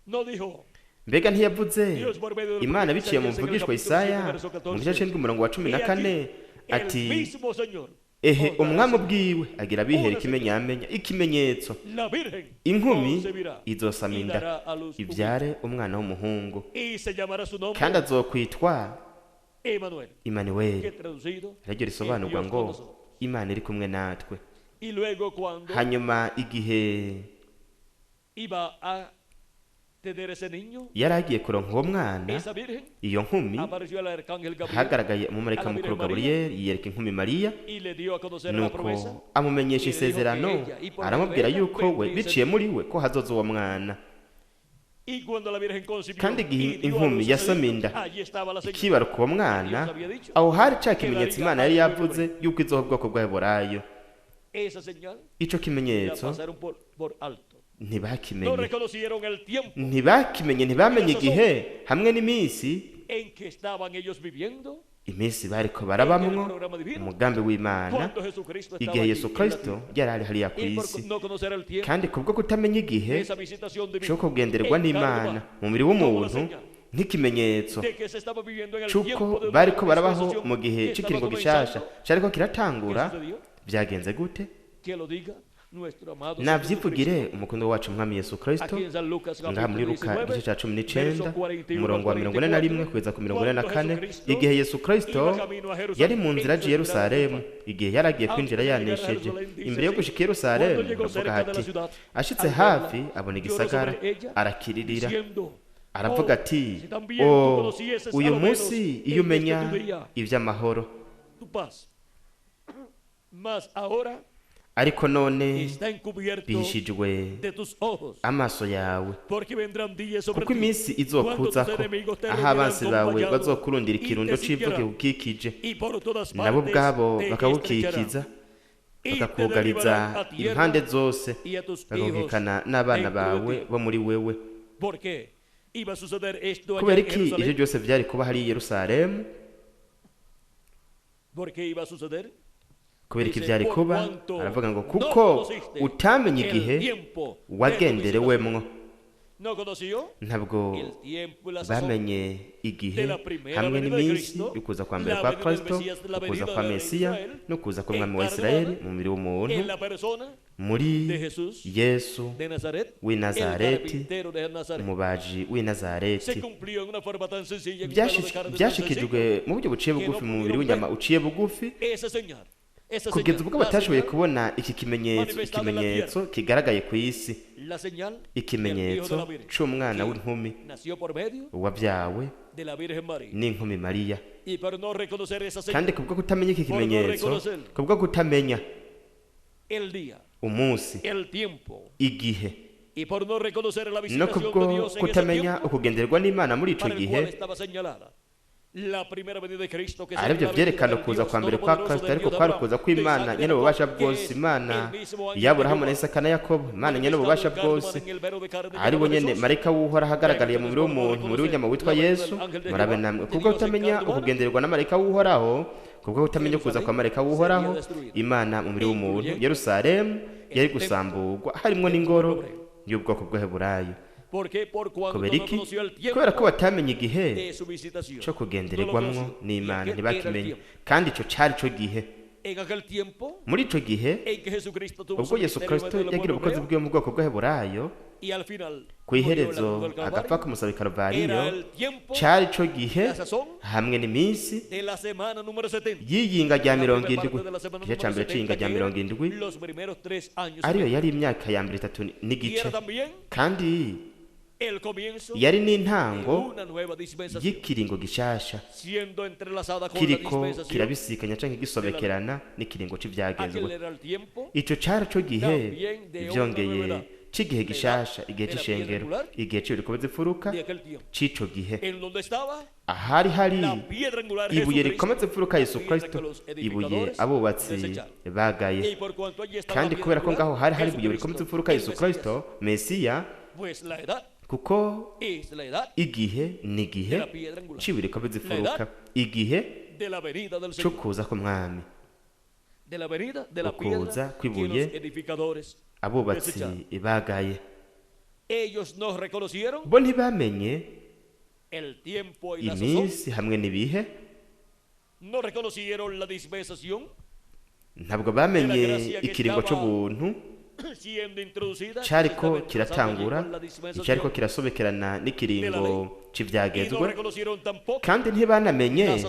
No dijo Mbega ntiyavuze Dios por medio del Imana profeta biciye mu Isaías en el muvugishwa capítulo 7, Isaya verso mu gice 14? c'indwi umurongo wa cumi na He aquí kane el ati mismo Señor ehe os dará umwami señal. ubwiwe agira abihera Una señal. ikimenyamenya ikimenyetso, La Virgen inkumi concebirá izosama y inda dará a luz un hijo, ibyare umwana w'umuhungu, y se llamará su nombre kandi azokwitwa Emanuel, que Imanuweli, traducido ariryo es risobanurwa Dios ngo con nosotros. Imana iri kumwe natwe. Y luego cuando Hanyuma igihe iba a tener ese niño, yari agiye kuronka uwo mwana, esa virgen, iyo nkumi, apareció el arcángel Gabriel hagaragaye umumarayika a la mukuru Virgen María Gaburiyeli yiyereka inkumi Mariya, y le dio a conocer la promesa nuko amumenyesha y le dijo que isezerano, ella y por medio de aramubwira ella yuko we vendría ese biciye niño. muri we ko hazoza uwo mwana. Y cuando la Virgen concibió Kandi igihe y dio a inkumi luz ese yasoma niño, inda allí estaba la señal ikibaruka uwo que Dios mwana, había dicho aho hari ca que kimenyetso daría Imana al yari pueblo yavuze hebreo. yuko izoha ubwoko bw'Abaheburayo. Esa señal Ico la kimenyetso pasaron por alto. No ntibakimenye, reconocieron el tiempo ntibakimenye, y la ntibamenye sazón igihe hamwe n'iminsi, en que estaban ellos viviendo iminsi bariko en el barabamwo programa divino umugambi w'Imana cuando Jesucristo estaba igihe allí Yesu en la Kristo tierra. yari ari hariya ku Y por isi. no conocer el tiempo Kandi kubwo kutamenya igihe de esa visitación co divina kugendererwa en carne n'Imana humana mu mubiri como la w'umuntu señal nk'ikimenyetso de que se estaba viviendo en el c'uko tiempo de una bariko nueva barabaho dispensación mu gihe que estaba c'ikiringo gishasha comenzando, cariko ¿qué kiratangura, sucedió? vyagenze gute? Que lo diga Nuestro amado Señor Navyivugire Jesucristo. umukondo wacu Umwami Yesu Kristo. Aquí en San Lucas Ngaha muri capítulo Luka 19, igice ca 19, verso 41 umurongo wa al 41 44, kugeza ku 44. cuando Jesucristo Igihe Yesu Kristo iba camino a Jerusalén, yari mu nzira en aje su i Yerusalemu, entrada igihe yari agiye kwinjira Antes de llegar a yanesheje, Jerusalén, dice imbere yo así, gushika i Yerusalemu, cuando llegó aravuga cerca de la ati, ciudad, ashitse al verla, hafi abona lloró igisagara, sobre ella, arakiririra, diciendo, aravuga "Oh, ati, si también tú o conocieses a uyu lo menos munsi en iyo este umenya tu día ivy'amahoro, tu paz. Mas ahora ariko none está encubierto bihishijwe de tus ojos, amaso yawe, porque vendrán días sobre kuko ti iminsi cuando tus izokuzako enemigos te aho rodearán abansi con bawe vallado bazokurundira y ikirundo te c'ivu sitiarán, kigukikije, y por todas nabo partes ubwabo te bakagukikiza, estrecharán, y te bakakugariza derribarán a tierra impande zose, y a tus hijos bakagukikana n'abana dentro de bawe ti. bo muri wewe. ¿Por qué iba a suceder esto allá Kubera en iki ivyo Jerusalén? byose vyari kuba hari i Yerusalemu? ¿Por qué iba a suceder? Kubera iki Dice, vyari por kuba? cuanto Aravuga ngo no kuko conociste utamenye el igihe tiempo de tu wagenderewemwo. No conoció Ntabwo el tiempo y la sazón bamenye igihe de la primera hamwe venida de n'iminsi Cristo, y'ukuza kwa mbere la kwa venida del Kristo, Mesías, la ukuza venida kwa del Rey de Mesiya Israel, no kuza k'umwami wa encarnada Isirayeli mu mubiri w'umuntu, en la persona muri de Jesús Yesu de Nazaret, w'i el Nazareti, carpintero de Nazaret. umubaji w'i Se Nazareti. cumplió en una forma tan sencilla, en un palo de carne tan Byashikijwe sencillo. mu buryo buciye bugufi mu mubiri w'inyama uciye bugufi, Esa señal, esa kugeza señal, ubwo la batashoboye señal, kubona iki kimenyetso, ikimenyetso kigaragaye ku isi, la señal del Hijo de ikimenyetso la Virgen, c'umwana que w'inkumi nació por medio wabyawe de la Virgen María. n'inkumi Mariya. Y por no reconocer esa señal, Kandi kubwo kutamenya iki kimenyetso, kubwo kutamenya el día, umunsi, el tiempo, igihe, y por no reconocer la no visitación de kubwo Dios en ese kutamenya tiempo, ukugenderwa n'Imana muri ico para el gihe, cual estaba señalada la primera venida de Cristo, que sería aribyo la venida vyerekana del ukuza Dios kwa mbere kwa Todopoderoso, Kristo, del ariko Dios de kwari Abraham, ukuza de kw'Imana Isaac y de nyene ububasha Jacob, que bwose, es Imana el mismo ángel ya de Aburahamu na Jehová, Isaka na Yakobo, Imana nyene ububasha manifestado en carne bwose, humana en el verbo de carne ari bo llamado nyene Jesús. marayika w'Uhoraho ahagaragariye mu mubiri w'umuntu, mu mubiri w'inyama witwa Yesu. Murabe namwe, kubwo kutamenya ukugendererwa na marayika w'Uhoraho, kubwo kutamenya ukuza kwa marayika w'Uhoraho, Imana mu mubiri w'umuntu, Yerusalemu yari gusamburwa, harimwo n'ingoro y'ubwoko bw'Abaheburayo. ¿Por qué? Por cuanto Kubera no iki? conoció el Kubera ko tiempo batamenye igihe de su visitación. co No lo kugendererwamwo conoció. Y n'Imana, aquel era el ntibakimenye. tiempo. Kandi ico cari co gihe. En aquel tiempo Muri ico gihe en que Jesucristo tuvo ubwo su Yesu ministerio en Kristo medio del yagira pueblo ubukozi hebreo bwiwe mu bwoko bw'Abaheburayo, y al final ku murió en la iherezo cruz del agapfa Calvario, ku musaraba i Karuvariyo, era el tiempo cari co gihe la sazón hamwe n'iminsi de la semana número 70. y'iyinga rya La mirongo primera indwi, parte de la semana igice ca número mbere c'iyinga 70 rya que mirongo eran indwi, los primeros 3 años y ariyo medio. yari imyaka ya mbere itatu Y n'igice, era también kandi el comienzo yari de n'intango una nueva dispensación, y'ikiringo gishasha siendo entrelazada con la kiriko dispensación. kirabisikanya canke gisobekerana n'ikiringo c'ivyagezwe. Aquel era el tiempo Ico cari co gihe también de una nueva vyongeye edad, c'igihe gishasha, igihe de la piedra c'ishengero, angular igihe c'ibiriko imfuruka de aquel tiempo, c'ico gihe, en donde estaba ahari hari la piedra angular ibuye Jesucristo, rikomeza imfuruka Yesu piedra Kristo, que los ibuye edificadores abubatsi desecharon. bagaye. Y por cuanto allí estaba la Kandi piedra kubera ko angular, ngaho hari hari ibuye Jesucristo, rikomeza imfuruka el Yesu Mesías, Kristo Mesiya, pues la edad kuko es la edad igihe ni igihe de la piedra angular, c'ibuye rikomeza imfuruka, igihe de la venida del co Señor, kuza k'umwami, de la venida de la ukuza piedra que kw'ibuye los edificadores abubatsi desecharon. bagaye. Ellos no reconocieron Bo ntibamenye el tiempo y la sazón, iminsi hamwe n'ibihe, no reconocieron la dispensación ntabwo bamenye ikiringo c'ubuntu siendo introducida, que se cariko estaba entrelazando allí kiratangura, con la icariko dispensación, kirasobekerana n'ikiringo y no c'ivyagezwe, reconocieron tampoco kandi ntibanamenye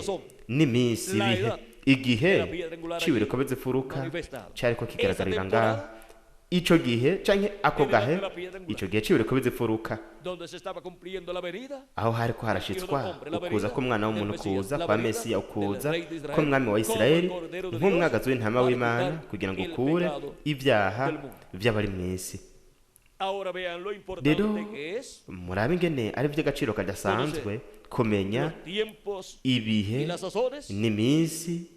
n'iminsi, ibihe, igihe c'ibuye rikomeza imfuruka manifestada. cariko Esa kigaragarira ngaho. temporada Ico gihe canke ako en gahe, de la piedra angular, ico gihe c'ibuye rikomeza imfuruka, donde se estaba cumpliendo la venida aho hariko del Hijo del harashitswa Hombre, la ukuza venida k'umwana del w'umuntu, Mesías, ukuza la kwa venida Mesiya, del ukuza Rey de Israel, k'umwami wa como el Isirayeli Cordero de Dios, nk'umwagazi w'intama para w'Imana, quitar kugira ngo el ukure pecado ibyaha del mundo. vy'abari mw'isi. Ahora vean lo Rero importante que es murabe ingene ari ivy'agaciro kadasanzwe kumenya los tiempos ibihe y las sazones n'iminsi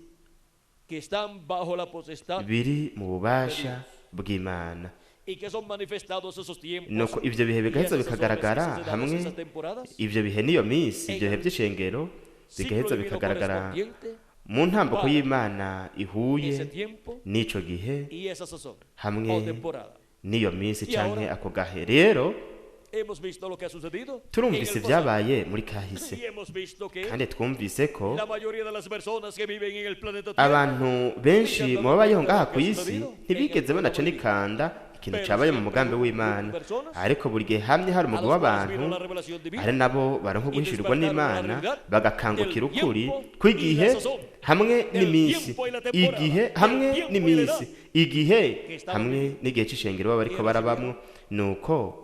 que están bajo la potestad biri mu bubasha bw'Imana, y que son manifestados esos tiempos nuko ivyo bihe y bigaheza esas sazones, bikagaragara esas edades, hamwe esas temporadas, ivyo bihe n'iyo minsi, ivyo bihe vy'ishengero ciclo bigaheza divino bikagaragara correspondiente mu ntambuko para y'Imana ihuye ese tiempo n'ico gihe y esa sazón hamwe o temporada. n'iyo minsi Y canke ahora ako gahe. Rero Turumvise ibyabaye muri kahise, kandi twumvise ko abantu benshi mu babayeho ngaha ku isi ntibigeze banaca n'ikanda ikintu cyabaye mu mugambi w'Imana, ariko buri gihe hamye hari umugwi w'abantu ari nabo baronka guhishurirwa n'Imana bagakangukira ukuri kw'igihe hamwe n'iminsi, igihe hamwe n'iminsi, igihe hamwe n'igihe c'ishengero baba bariko barabamwo, nuko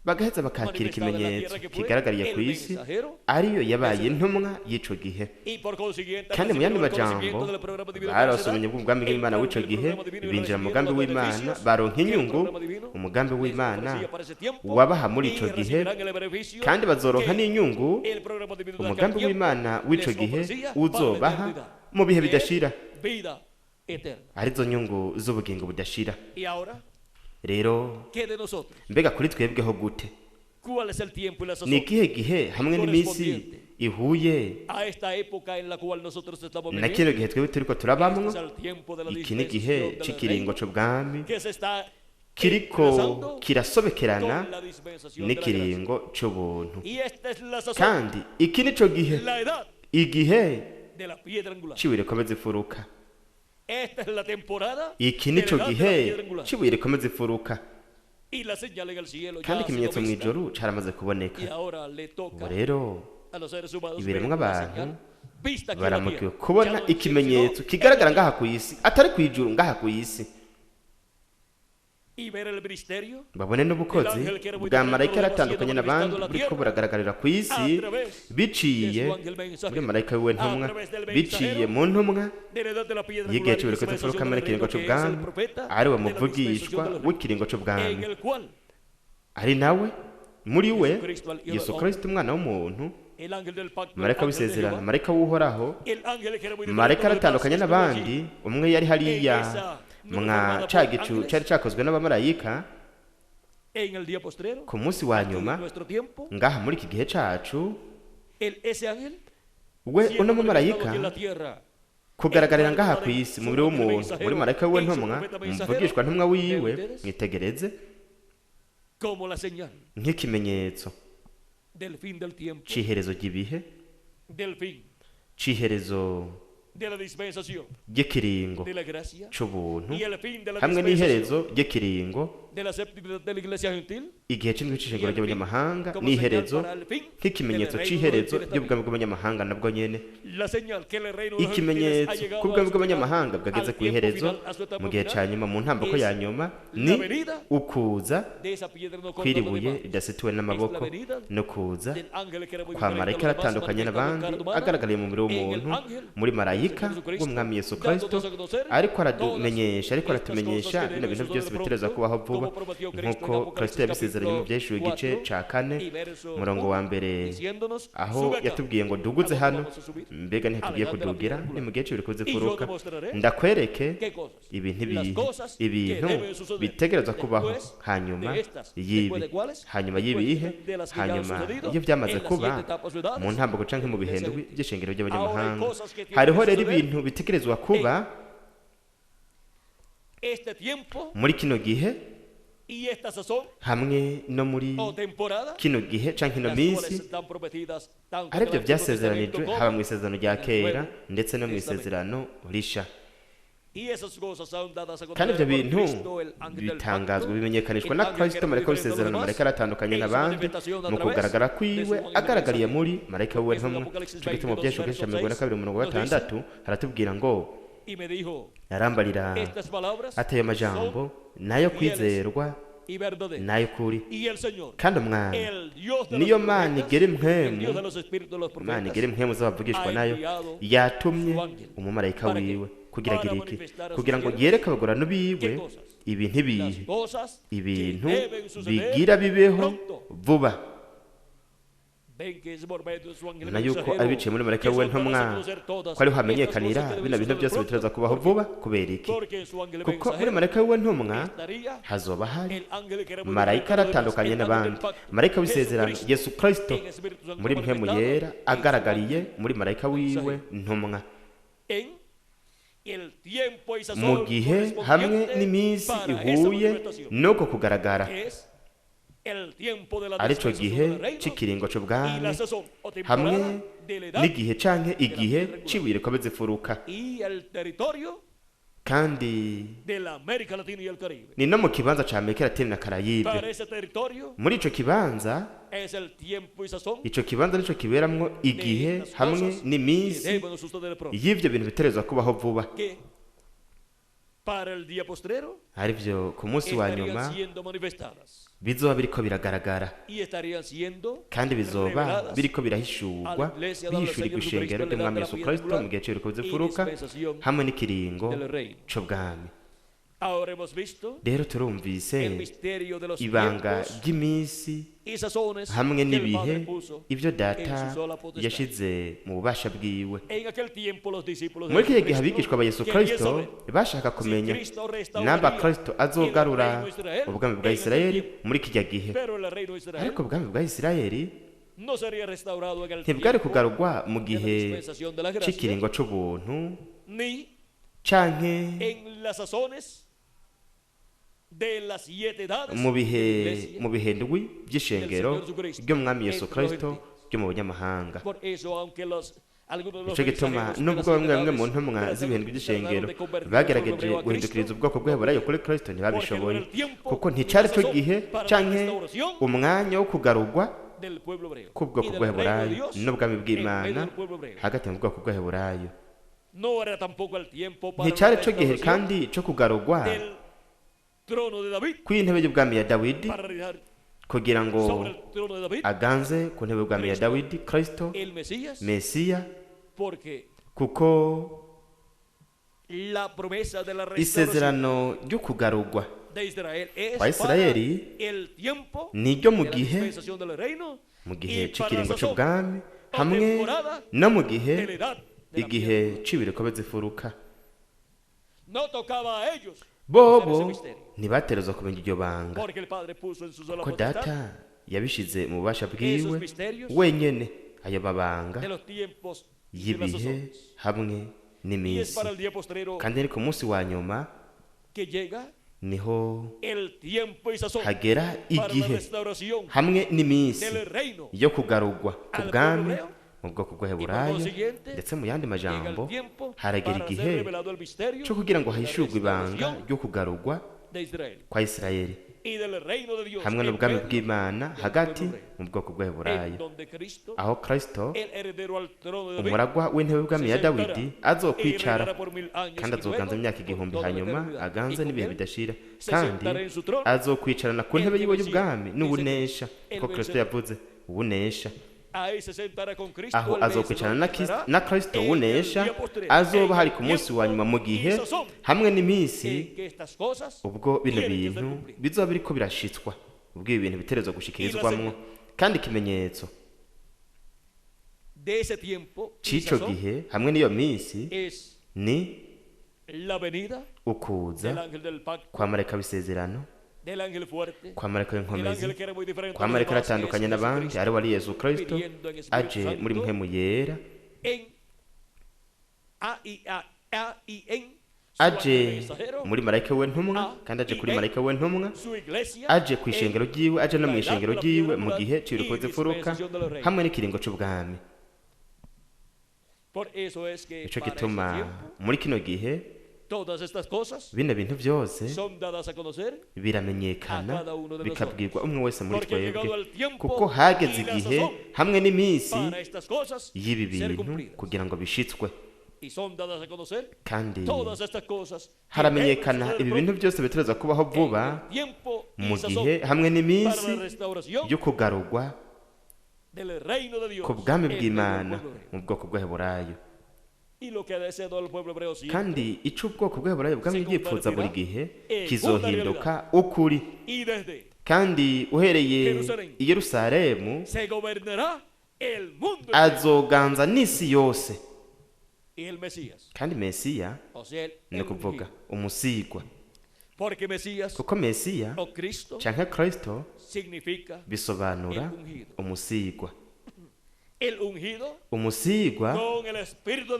bagaheza bakakira ikimenyetso kigaragariye ku isi ariyo yabaye intumwa y'ico gihe. Kandi mu yandi majambo, baronse ubumenyi bw'umugambi w'Imana w'ico gihe, binjira mu mugambi w'Imana, baronka inyungu umugambi w'Imana wabaha muri ico gihe, kandi bazoronka n'inyungu umugambi w'Imana w'ico gihe uzobaha mu bihe bidashira, arizo nyungu z'ubugingo budashira. Rero mbega kuri twebweho gute? Ni ikihe gihe hamwe n'iminsi ihuye na kino gihe twebwe turiko turabamwo? Iki ni igihe c'ikiringo c'ubwami kiriko kirasobekerana n'ikiringo c'ubuntu, kandi iki nico gihe, igihe c'ibuye rikomeza imfuruka. Iki nico gihe c'ibuye rikomeza imfuruka, kandi ikimenyetso mw'ijuru caramaze kuboneka. Ubu rero ibiremwa abantu baramukiwe kubona ikimenyetso kigaragara ngaha ku isi, atari kw'ijuru, ngaha ku isi, babone n'ubukozi bwa marayika yaratandukanye n'abandi buriko buragaragarira ku isi biciye muri marayika wiwe ntumwa, biciye mu ntumwa y'igihe c'ibuye rikomeza imfuruka hamwe n'ikiringo c'ubwami, ari we muvugishwa w'ikiringo c'ubwami, ari nawe muri we Yesu Kristo umwana w'umuntu, marayika w'isezerano, marayika w'Uhoraho, marayika aratandukanye n'abandi. Umwe yari hariya mwa ca gicu cari cakozwe n'abamarayika ku munsi wa nyuma, ngaha muri iki gihe cacu, we uno mumarayika kugaragarira ngaha ku isi mu mubiri w'umuntu, muri marayika wiwe ntumwa, muvugishwa ntumwa wiwe, mwitegereze nk'ikimenyetso c'iherezo ry'ibihe, c'iherezo ry'ikiringo c'ubuntu, hamwe n'iherezo ry'ikiringo igihe c'indwi c'ishengero ry'abanyamahanga, n'iherezo nk'ikimenyetso c'iherezo ry'ubwami bw'abanyamahanga nabwo nyene. Ikimenyetso k'ubwami bw'abanyamahanga bwageze ku iherezo mu gihe ca nyuma, mu ntambako ya nyuma, ni ukuza kw'iribuye ridasituwe n'amaboko, no kuza kwa marayika aratandukanye n'abandi agaragariye mu mubiri w'umuntu muri marayika w'umwami Yesu Kristo, ariko aratumenyesha, ariko aratumenyesha bino bintu byose bitereza kubaho vuba, nk'uko Kristo yabisezeranye mu Vyahishuwe igice ca 4 umurongo wa 1, aho yatubwiye ngo duguze hano. Mbega ntitugiye kudugira? Ni mu gihe c'ibuye rikomeza imfuruka, ndakwereke ibintu ibihe, ibintu bitegerezwa kubaho hanyuma y'ibi, hanyuma y'ibihe, hanyuma iyo byamaze kuba mu ntambuko canke mu bihendwi by'ishengero ry'abanyamahanga. Hariho rero ibintu bitegerezwa kuba muri kino gihe hamwe no muri kino gihe canke ino minsi, aribyo vyasezeranijwe haba mu isezerano rya kera ndetse no mu isezerano risha. Kandi ibyo bintu bitangazwa bimenyekanishwa na Kristo, marayika w'isezerano, marayika aratandukanye n'abandi mu kugaragara kwiwe agaragariye muri marayika wiwe ntumwa. Ico gituma mu Vyahishuwe igice ca 22 umurongo wa 6 haratubwira ngo arambarira ati ayo majambo nayo kwizerwa nayo kuri, kandi Umwami niyo Mana igera impwemu, Mana igera impwemu z'abavugishwa nayo yatumye umumarayika wiwe kugira agira iki? Kugira ngo yereke abagorano biwe ibintu ibihe, ibintu bigira bibeho vuba. Na yuko abiciye muri marayika wiwe ntumwa ko ariho hamenyekanira bino bintu byose bitereza kubaho vuba. Kubera iki? Kuko muri marayika wiwe ntumwa hazoba hari marayika aratandukanye n'abandi, marayika w'isezerano Yesu Kristo muri mpwemu yera agaragariye muri marayika wiwe ntumwa, mu gihe hamwe n'iminsi ihuye nuko kugaragara. Arico gihe c'ikiringo c'ubwami hamwe n'igihe canke igihe c'ibuye rikomeza imfuruka, kandi ni no mu kibanza ca Amerika Latine na Karayibe. Muri ico kibanza, ico kibanza nico kiberamwo igihe hamwe n'iminsi y'ivyo bintu biterezwa kubaho vuba, arivyo ku munsi wa nyuma bizoba biriko biragaragara, kandi bizoba biriko birahishurwa, bihishurirwa ishengero ry'Umwami Yesu Kristo mu gihe c'ibiriko vy'imfuruka hamwe n'ikiringo c'ubwami. Rero turumvise ibanga ry'iminsi hamwe n'ibihe ibyo Data yashize mu bubasha bwiwe. Muri kiriya gihe abigishwa ba Yesu Kristo bashaka kumenya namba Kristo azogarura ubwami bwa Isirayeli muri kirya gihe, ariko ubwami bwa Isirayeli ntibwari kugarurwa mu gihe c'ikiringo c'ubuntu canke mu bihe ndwi by'ishengero ry'Umwami Yesu Kristo ryo mu banyamahanga. Nico gituma nubwo bamwe bamwe mu ntumwa z'ibihe ndwi by'ishengero bagerageje guhindukiriza ubwoko bw'Abaheburayo kuri Kristo, ntibabishoboye, kuko nticari co gihe canke umwanya wo kugarurwa k'ubwoko bw'Abaheburayo n'ubwami bw'Imana hagati mu bwoko bw'Abaheburayo. Nticari co gihe kandi co kugarurwa kw'intebe y'ubwami ya Dawidi, kugira ngo aganze ku ntebe y'ubwami ya Dawidi Kristo Mesiya, kuko isezerano ryo kugarurwa kwa Isirayeli niryo mu gihe c'ikiringo c'ubwami hamwe no mu gihe igihe c'ibiriko bizifuruka. Bobo ntibaterezwa kumenya iryo banga, kuko Data yabishize mu bubasha bwiwe wenyene ayo mabanga y'ibihe hamwe n'iminsi. Kandi ni ku munsi wa nyuma niho hagera igihe hamwe n'iminsi yo kugarurwa ku bwami mu bwoko bw'Abaheburayo, ndetse mu yandi majambo haragera igihe cyo kugira ngo hahishurwe ibanga ryo kugarurwa kwa Isirayeli hamwe n'ubwami bw'Imana hagati mu bwoko bw'Abaheburayo, aho Kristo umuragwa w'intebe y'ubwami ya Dawidi azokwicara, kandi azoganza imyaka 1000, hanyuma aganze n'ibihe bidashira, kandi azokwicarana ku ntebe yiwe y'ubwami n'ubunesha, kuko Kristo yavuze ubunesha. Aho azokwicarana na Kristo wunesha azoba hari ku munsi wa nyuma mu gihe hamwe n'iminsi ubwo bino bintu bizoba biriko birashitswa, ubwo ibi bintu biterezwa gushikirizwamwo. Kandi ikimenyetso c'ico gihe hamwe n'iyo minsi ni ukuza kwa marayika w'isezerano, kwa marayika w'inkomezi, kwa marayika aratandukanye n'abandi, ari wari Yesu Kristo aje muri mpwemu yera, aje muri marayika w'intumwa, kandi aje kuri marayika w'intumwa, aje ku ishengero ryiwe, aje no mu ishengero ryiwe mu gihe c'ibiriko vy'imfuruka hamwe n'ikiringo c'ubwami. Nico gituma muri kino gihe bino bintu byose biramenyekana, bikabwirwa umwe wese muri twebwe, kuko hageze igihe hamwe n'iminsi y'ibi bintu kugira ngo bishitswe. Kandi haramenyekana ibi bintu byose biterezwa kubaho vuba mu gihe hamwe n'iminsi yo kugarurwa ku bwami bw'Imana mu bwoko bw'Abaheburayo. Kandi ico ubwoko bw'Abaheburayo bwamye bwipfuza buri gihe kizohinduka ukuri, kandi uhereye i Yerusalemu azoganza n'isi yose. Kandi Mesiya ni ukuvuga umusigwa, kuko Mesiya canke Kristo bisobanura umusigwa. Umusigwa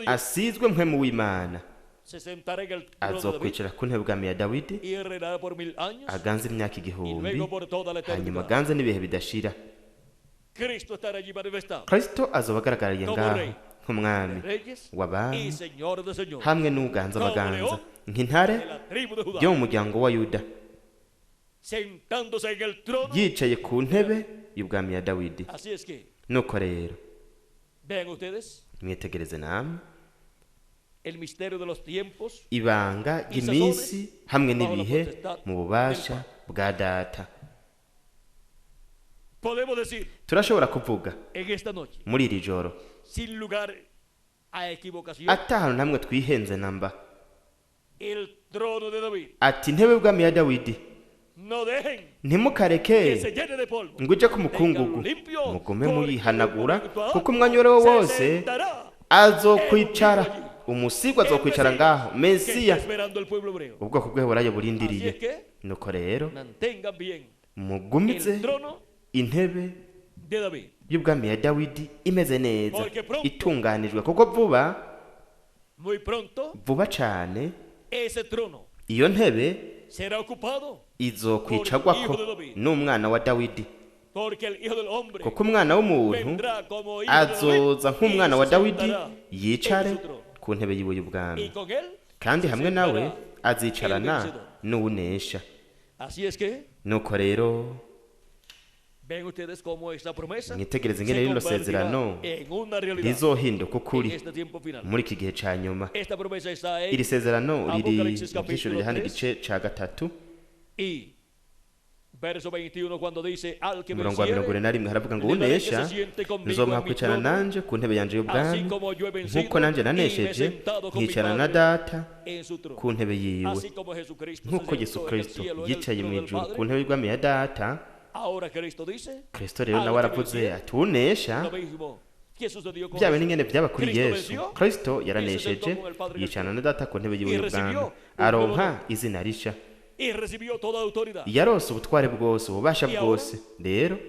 asizwe mpwemu w'Imana. Se sentará en el trono de David Azokwicara ku ntebe bwami ya Dawidi, y reinará por 1000 años aganze imyaka y 1000, luego por toda la hanyuma eternidad. aganze n'ibihe bidashira. Cristo estará allí manifestado, Kristo azoba agaragariye ngaho nk'umwami de reyes w'abami y Señor de señores, hamwe n'uganza abaganza, nk'intare de la tribu de Judá, yo mu muryango wa Yuda, sentándose en el trono. yicaye ku ntebe y'ubwami ya Dawidi. Así es que Nuko rero vean ustedes mwitegereze namwe el misterio de los tiempos ibanga ry'iminsi hamwe n'ibihe mu bubasha bwa Data. Podemos decir Turashobora kuvuga en esta noche, muri iri joro, sin lugar a equivocación, ata hantu namwe twihenze namba, el trono de David. ati intebe y'ubwami ya Dawidi, No dejen ntimukareke que se llene de polvo. ngo uje ku mukungugu, Ténganlo limpio, mugume porque muyihanagura, en un momento kuko umwanya uwo ari wo se wose sentará azokwicara umusigwa, el azokwicara Mesías ngaho que está Mesiya esperando el pueblo hebreo. ubwoko bw'Heburayo Así burindiriye. es que Nuko rero mantengan bien mugumize el trono intebe de David. y'ubwami ya Dawidi imeze neza, Porque pronto, itunganijwe, kuko vuba, muy pronto, vuba cane, ese trono iyo ntebe será ocupado izokwicagwako n'umwana wa Dawidi, porque el Hijo del Hombre kuko umwana w'umuntu vendrá como Hijo de David azoza y nk'umwana wa se Dawidi, sentará yicare en su trono. ku ntebe yiwe Y y'ubwami, con él kandi se hamwe nawe sentará azicarana el vencedor. n'uwunesha. Así es que Nuko rero ven ustedes cómo esta promesa mwitegereze se ingene rino convertirá sezerano en una realidad rizohinduka en ukuri este tiempo final. muri iki gihe ca nyuma. Esta promesa está en Iri sezerano riri Apocalipsis mu byiciro capítulo bya hano 3 igice ca gatatu, y verso 21 cuando dice: al que umurongo wa mirongo venciere, ine na rimwe, haravuga ngo le daré que unesha se siente conmigo nzomuha en mi kwicarana trono, nanje ku ntebe yanje así y'ubwami, como yo he vencido nk'uko nanje y me he nanesheje sentado con mi nkicarana na Padre Data en su trono. ku ntebe yiwe. Así como Jesucristo se Nk'uko Yesu sentó en el Kristo cielo en el yicaye trono mu del ijuru ku Padre, ntebe y'ubwami ya Data, ahora Cristo dice Kristo rero al nawe que aravuze venciere, ati unesha, lo mismo que sucedió con bya Jesús. bindi nyene byaba kuri Kristo Yesu. venció Kristo y se yaranesheje, sentó con el Padre en el yicarana na Data ku ntebe yiwe y y'ubwami, recibió un aronka nuevo izina risha, y recibió toda autoridad. Yarose ubutware bwose, ububasha Y ahora, bwose. Rero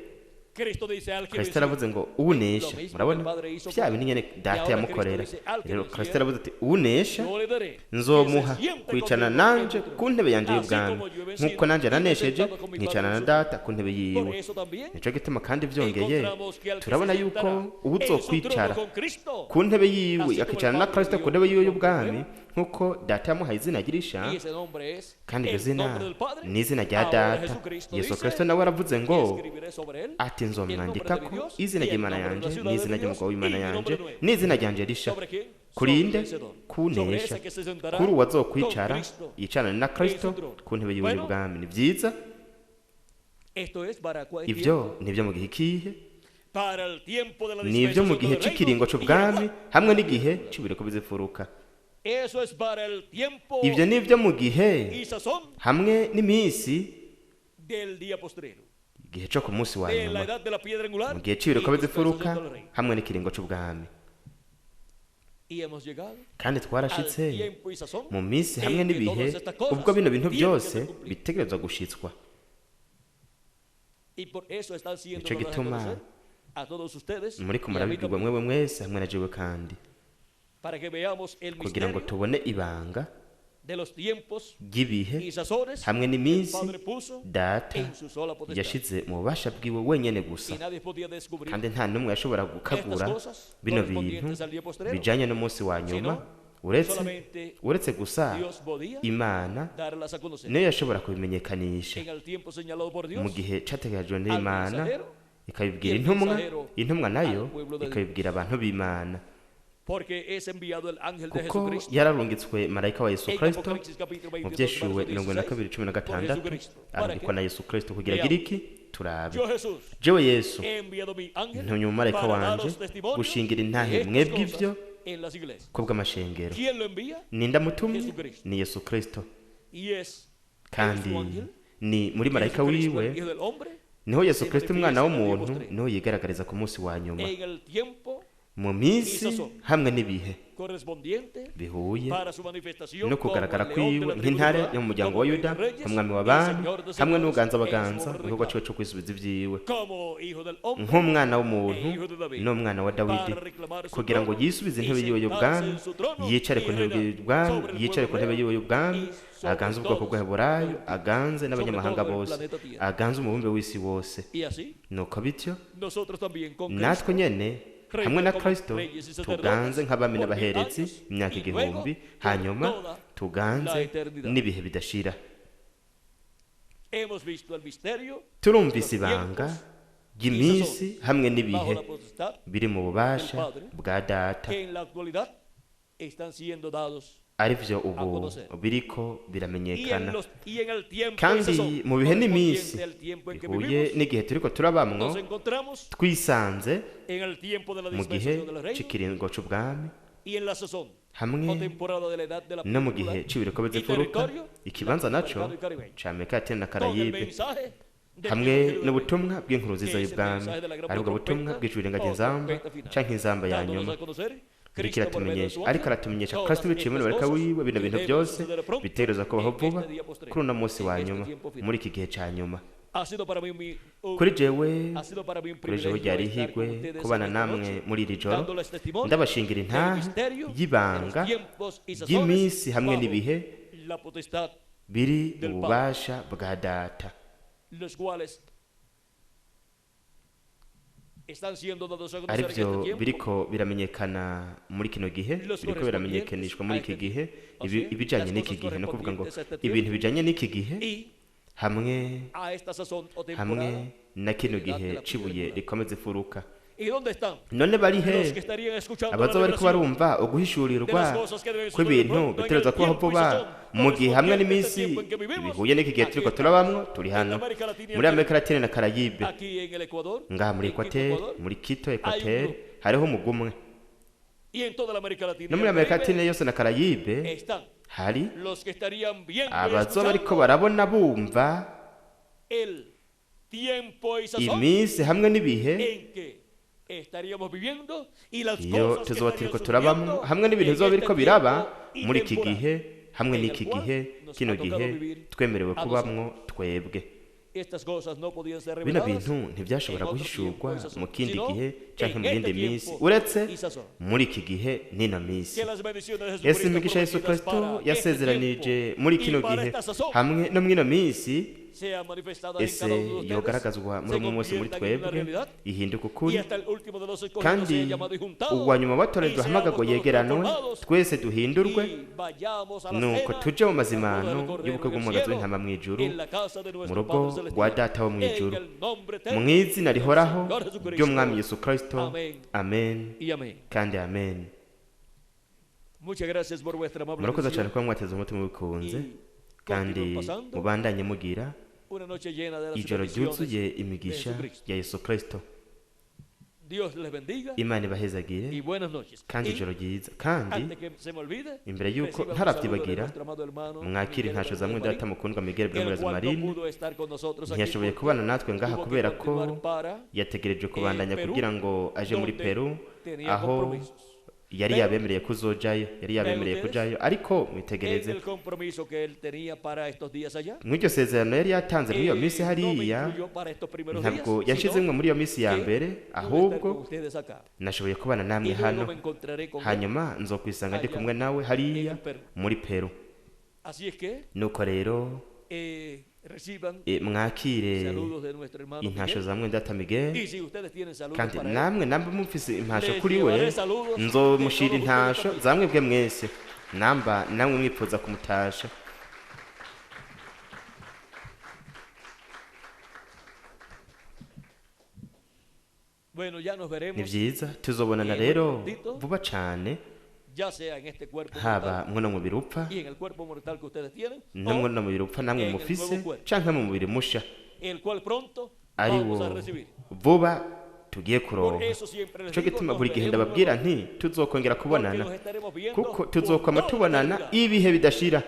Cristo dice al que Kristo venció, aravuze ngo unesha, lo mismo que murabona el Padre hizo bya con bindi nyene Y Data ahora yamukorera. Cristo dice al que Rero venciere, Kristo aravuze ati unesha yo le daré que nzomuha se siente kwicarana conmigo en nanje mi trono, ku ntebe yanje así y'ubwami, como yo he vencido nk'uko nanje y me he nanesheje sentado con mi Padre nkicarana en na su Data ku ntebe Por yiwe. eso también Nico gituma kandi byongeye encontramos que al que turabona se yuko sentará en su trono uwuzokwicara con Cristo, ku ntebe yiwe así como el akicarana na Padre Kristo dio ku ntebe yiwe un nombre y'ubwami, nuevo, nk'uko Data yamuhaye izina ririsha, y ese nombre es kandi iryo el zina nombre del Padre. ni izina rya Ahora Data. Jesucristo Yesu dice, Kristo nawe aravuze y ngo escribiré sobre él ati el nombre de mi nzomwandikako Dios izina y el ry'Imana nombre de la yanje ciudad de n'izina mi Dios ry'umugabo y w'Imana mi yanje nombre nuevo. n'izina ryanje risha. ¿Sobre quién? Sobre Kuri el nde? vencedor. Sobre Kunesha, ese que se sentará kuri con uwazokwicara Cristo yicarana na en Kristo su trono. ku ntebe yiwe Bueno, y'ubwami. Ni byiza. esto es para cuál Ibyo tiempo? ni ibyo mu gihe ikihe? Para el tiempo de la Ni ibyo mu dispensación gihe del reino c'ikiringo y la c'ubwami hamwe n'igihe c'ibireko bizifuruka. Eso es para el tiempo Ibyo ni ibyo mu gihe y sazón hamwe n'iminsi del día postrero, igihe co ku munsi wa de la nyuma, edad de la piedra angular mu gihe y c'ibireko bizifuruka dispensación del reino. hamwe n'ikiringo c'ubwami. Y hemos llegado Kandi al twarashitse tiempo y sazón mu minsi hamwe en que n'ibihe todas estas cosas ubwo bino bintu tienen que byose ser cumplidas. bitegerezwa gushitswa. Y por eso están siendo Nico dadas a gituma conocer a todos ustedes muriko y a mí murabibwirwa también, mwewe mwese hamwe na jewe kandi, para que veamos el kugira ngo misterio tubone ibanga de los tiempos ry'ibihe y sazones hamwe que el n'iminsi Padre puso Data en su sola potestad. yashize mu bubasha bwiwe wenyene gusa, Y nadie podía descubrir kandi nta n'umwe yashobora gukagura estas cosas bino bintu correspondientes al día postrero, bijanye n'umunsi wa nyuma, sino uretse solamente uretse gusa Dios podía Imana darlas a conocer niyo yashobora kubimenyekanisha en el tiempo señalado por mu Dios gihe categanyijwe al n'Imana, mensajero ikabibwira y el intumwa, mensajero intumwa nayo al pueblo de Dios. ikabibwira abantu b'Imana, Porque es enviado el ángel de kuko Jesucristo yararungitswe marayika wa Yesu en Kristo Apocalipsis capítulo mu 22, vyeshuwe verso mirongo ine na 16, kabiri cumi na por gatandatu, Jesucristo. ¿Para arungikwa qué? na Yesu Kristo kugira Veamos. agire iki? Turabe. Yo Jesús Jewe Yesu he enviado mi ángel ntumye umumarayika para wanje daros testimonio gushingira de intahe estas mwebwe cosas ivyo en las iglesias. kubw'amashengero. ¿Quién lo envía? Ninde amutumye? Jesucristo. Ni Yesu Kristo. Y es en Kandi su ángel, ni muri marayika Jesucristo, wiwe el Hijo del Hombre, niho Yesu se Kristo umwana manifiesta en el día w'umuntu postrero. niho yigaragariza ku munsi wa nyuma, En el tiempo mu minsi y sazón hamwe n'ibihe. correspondiente bihuye para su manifestación no como kugaragara el león de kwiwe la tribu de nk'intare Judá, yo mu muryango como wa rey Yuda de reyes nk'umwami y w'abami señor de hamwe señores n'uganza en su abaganza obra mu gikorwa reclamo, ciwe co kwisubiza ivyiwe como hijo del hombre nk'umwana w'umuntu e hijo de David, n'umwana wa Dawidi para reclamar su kugira ngo trono yisubize y intebe yiwe sentarse y'ubwami en su trono yicare ku y ntebe reinar y'ubwami sobre el yicare ku pueblo ntebe hebreo yiwe y'ubwami y sobre aganze ubwoko todos bw'Abaheburayo los gentiles, aganze sobre n'abanyamahanga todo el bose planeta Tierra. aganze umubumbe w'isi wose Y así, nuko bityo nosotros también con natwe Cristo nyene hamwe na reinamos como Kristo reyes y tuganze sacerdotes nk'abami por 1000 n'abaherezi años imyaka y luego igihumbi por hanyuma toda la tuganze eternidad. n'ibihe bidashira. Hemos visto el misterio de Turumvise los ibanga tiempos y ry'iminsi sazón hamwe bajo n'ibihe la potestad biri mu del bubasha Padre bwa Data que en la actualidad están siendo dados arivyo a ubu conocer. biriko Y en biramenyekana. los y en el tiempo y Kandi sazón mu bihe n'iminsi correspondiente al tiempo en que bihuye vivimos, n'igihe turiko turabamwo nos encontramos twisanze en el tiempo de la mu gihe dispensación del reino c'ikiringo c'ubwami y en la sazón o hamwe temporada de la edad de la no mu película gihe c'ibiriko y vy'imfuruka territorio ikibanza naco latinoamericano y caribeño. ca Amerika Latine na Con el Karayibe mensaje del hamwe Evangelio del Reino, n'ubutumwa bw'inkuru nziza que es el y'ubwami mensaje de la gran aribwo butumwa trompeta bw'ijwi rirenga o inzamba trompeta final, canke inzamba ya dándonos nyuma a conocer biriko Cristo por medio de iratumenyesha su ariko ángel aratumenyesha todas Kristo biciye muri estas bareka cosas wiwe bino que bintu deben byose suceder pronto bitegerezwa kubaho en vuba este día postrero, kuri uno munsi en wa este nyuma tiempo final. muri iki gihe ca nyuma Ha sido para mí un, Kuri jewe ha sido para mí un kuri jewe privilegio ryari estar con ihigwe ustedes kubana en esta namwe noche, muri iri joro dándoles testimonio ndabashingira del intahe misterio de los y'ibanga tiempos y sazones ry'iminsi hamwe bajo n'ibihe la potestad biri mu del Padre, bubasha bwa Data los cuales están siendo dados a conocer en arivyo este tiempo biriko biramenyekana muri kino gihe los biriko correspondientes biramenyekanishwa a muri iki este gihe tiempo, o sea, ibijanye las n'iki cosas gihe no kuvuga ngo correspondientes a este ibintu tiempo bijanye n'iki gihe y hamwe a esta sazón o temporada hamwe na kino de la edad de gihe la c'ibuye piedra angular. rikomeza imfuruka. ¿Y dónde están None bari los he que estarían escuchando la abazoba bariko revelación barumva de uguhishurirwa las cosas que deben suceder kw'ibintu pronto en el bitegerezwa kubaho tiempo y vuba sazón mu gihe hamwe correspondiente a este n'iminsi tiempo en que vivimos? bihuye n'iki gihe Aquí turiko estamos, turabamwo turi en hano América Latina y el muri Caribe, Amerika Latine na Karayibe aquí en el Ecuador, ngaha muri en Quito, Ekwateri Ecuador, muri Quito hay un Ekwateri grupo. hariho umugwi umwe Y en toda la América Latina no y muri el Amerika Caribe Latine yose na Karayibe están hari los que estarían viendo y abazoba bariko escuchando barabona bumva el tiempo y sazón iminsi hamwe n'ibihe en que estaríamos viviendo y las iyo cosas que tuzoba estarían turiko turabamwo sucediendo hamwe n'ibintu en bizoba este biriko biraba tiempo y muri iki temporada gihe hamwe en el n'iki cual gihe nos kino ha tocado gihe vivir twemerewe a nosotros. kubamwo twebwe. Estas cosas no podían ser Bino reveladas bintu ntibyashobora en otro tiempo guhishurwa y sazón, mu kindi sino gihe canke en mu yindi este minsi tiempo uretse y sazón. muri iki gihe n'ino minsi. Que las bendiciones de Ese Jesucristo imigisha ya Yesu prometidas Kristo para este yasezeranije tiempo muri y kino para gihe esta sazón hamwe no mw'ino minsi sean manifestadas en ese cada uno de ustedes, yogaragazwa muri se umwe wese muri conviertan en una twebwe realidad ihinduka y ukuri hasta el último de los escogidos kandi sea llamado y juntado uwa nyuma y watoranijwe seamos ahamagagwa todos yegeranwe transformados twese duhindurwe y vayamos a la nuko cena tuje mu de la boda del mazimano Cordero y'ubukwe en el bw'umugazi cielo, w'intama mw'ijuru en la casa de mu nuestro rugo Padre rwa Celestial, Data wo en mw'ijuru el nombre eterno mu izina del rihoraho Señor Jesucristo. ry'umwami Yesu Kristo. Amén Amen y amén. kandi amen. Muchas gracias por vuestra amable Murakoze cyane atención kuba mwateze umutima mubikunze y kandi continúen pasando mubandanye mugira una noche llena de las ijoro bendiciones ryuzuye de imigisha Jesucristo. ya Yesu Kristo. Dios les bendiga Imana ibahezagire y buenas noches. kandi Y ijoro ryiza kandi antes que se me olvide, imbere y'uko reciban un saludo de ntarabyibagira nuestro amado hermano mwakire Miguel intasho za Bermúdez mwene Marín, data mukundwa Miguel el Bermúdez cual no Marín pudo estar con nosotros aquí ntiyashoboye porque kubana natwe ngaha tuvo que kubera ko continuar para yategereje kubandanya Perú, kugira ngo aje muri donde Peru tenía aho compromisos. yari Pero yabemereye kuzojayo yari yabemereye ustedes kujayo ariko en mwitegereze el compromiso que él tenía para estos días allá, mw'iryo sezerano yari yatanze muri iyo minsi no me hariya incluyó para estos primeros días, ntabwo yashizemwo sino muri iyo minsi ya que mbere pude estar ahubwo con ustedes acá. nashoboye kubana namwe Y luego hano me encontraré con él. hanyuma nzokwisanga ndi allá kumwe nawe hariya en el Perú. muri Peru. Así es que Nuko rero reciban mwakire saludos de nuestro hermano intasho Miguel. za mwene data Miguel Y si ustedes tienen saludos kandi para él, namwe namba mufise impasho les kuri we llevaré saludos de nzomushira todos ustedes intasho también. za mwebwe mwese namba namwe mwipfuza kumutasha. Bueno, ya nos Ni veremos, vyiza tuzobonana Eh, rero momentito. vuba cane ya sea en este cuerpo haba mortal mwono mubiri upfa y en el cuerpo mortal que ustedes tienen, no o mwono mubiri upfa namwe en el mufise nuevo cuerpo, canke mu mubiri musha el cual pronto ari vamos wo a recibir. vuba tugiye Por kuronka. eso siempre les Nico digo, gituma nos buri gihe veremos ndababwira nuevamente, nti tuzokongera porque kubonana nos estaremos viendo kuko por tuzokwama toda la tubonana eternidad. ibihe bidashira.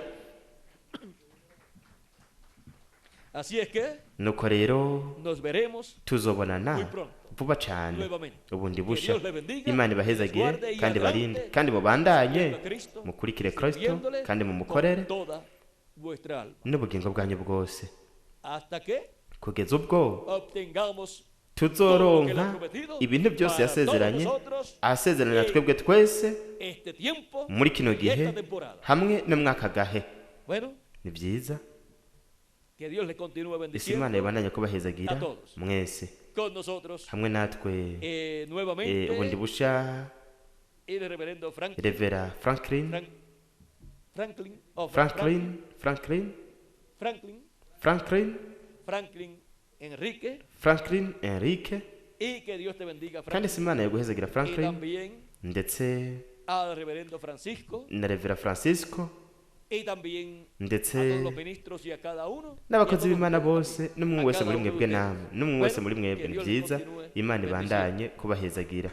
Así es que Nuko rero nos veremos tuzobonana muy pronto. Vuba cane, Nuevamente. ubundi Que busha. Dios les bendiga, Imana ibahezagire les guarde y kandi adelante, barinde, kandi mubandanye siguiendo a Cristo, mukurikire Kristo sirviéndole kandi mumukorere con toda vuestra alma. N'ubugingo bwanyu bwose. Hasta que Kugeza ubwo obtengamos tuzoronka ibintu byose yasezeranye, asezerana twebwe twese este tiempo muri kino y gihe esta temporada. hamwe no mwaka gahe. Bueno, Ni byiza. que Dios les continúe Ese bendiciendo Imana ibandanye kubahezagira a todos. mwese. Con nosotros. Hamwe natwe Nuevamente, ubundi busha el reverendo Frank, Revera Franklin. Franklin, oh, Franklin, Franklin, Franklin, Franklin, Franklin Enrique, Franklin Enrique. Y que Dios te bendiga, Kandi Franklin. se Imana yaguhezagira Y Franklin, también ndetse al reverendo Francisco, na Revera Francisco, y también a ndetse todos los ministros y a cada uno y a n'abakozi todos b'Imana ustedes bose, también. n'umwe A wese cada muri uno de mwebwe ustedes. namwe, n'umwe wese Bueno, muri que mwebwe. Ni Dios les byiza. continúe Imana bendiciendo. ibandanye kubahezagira.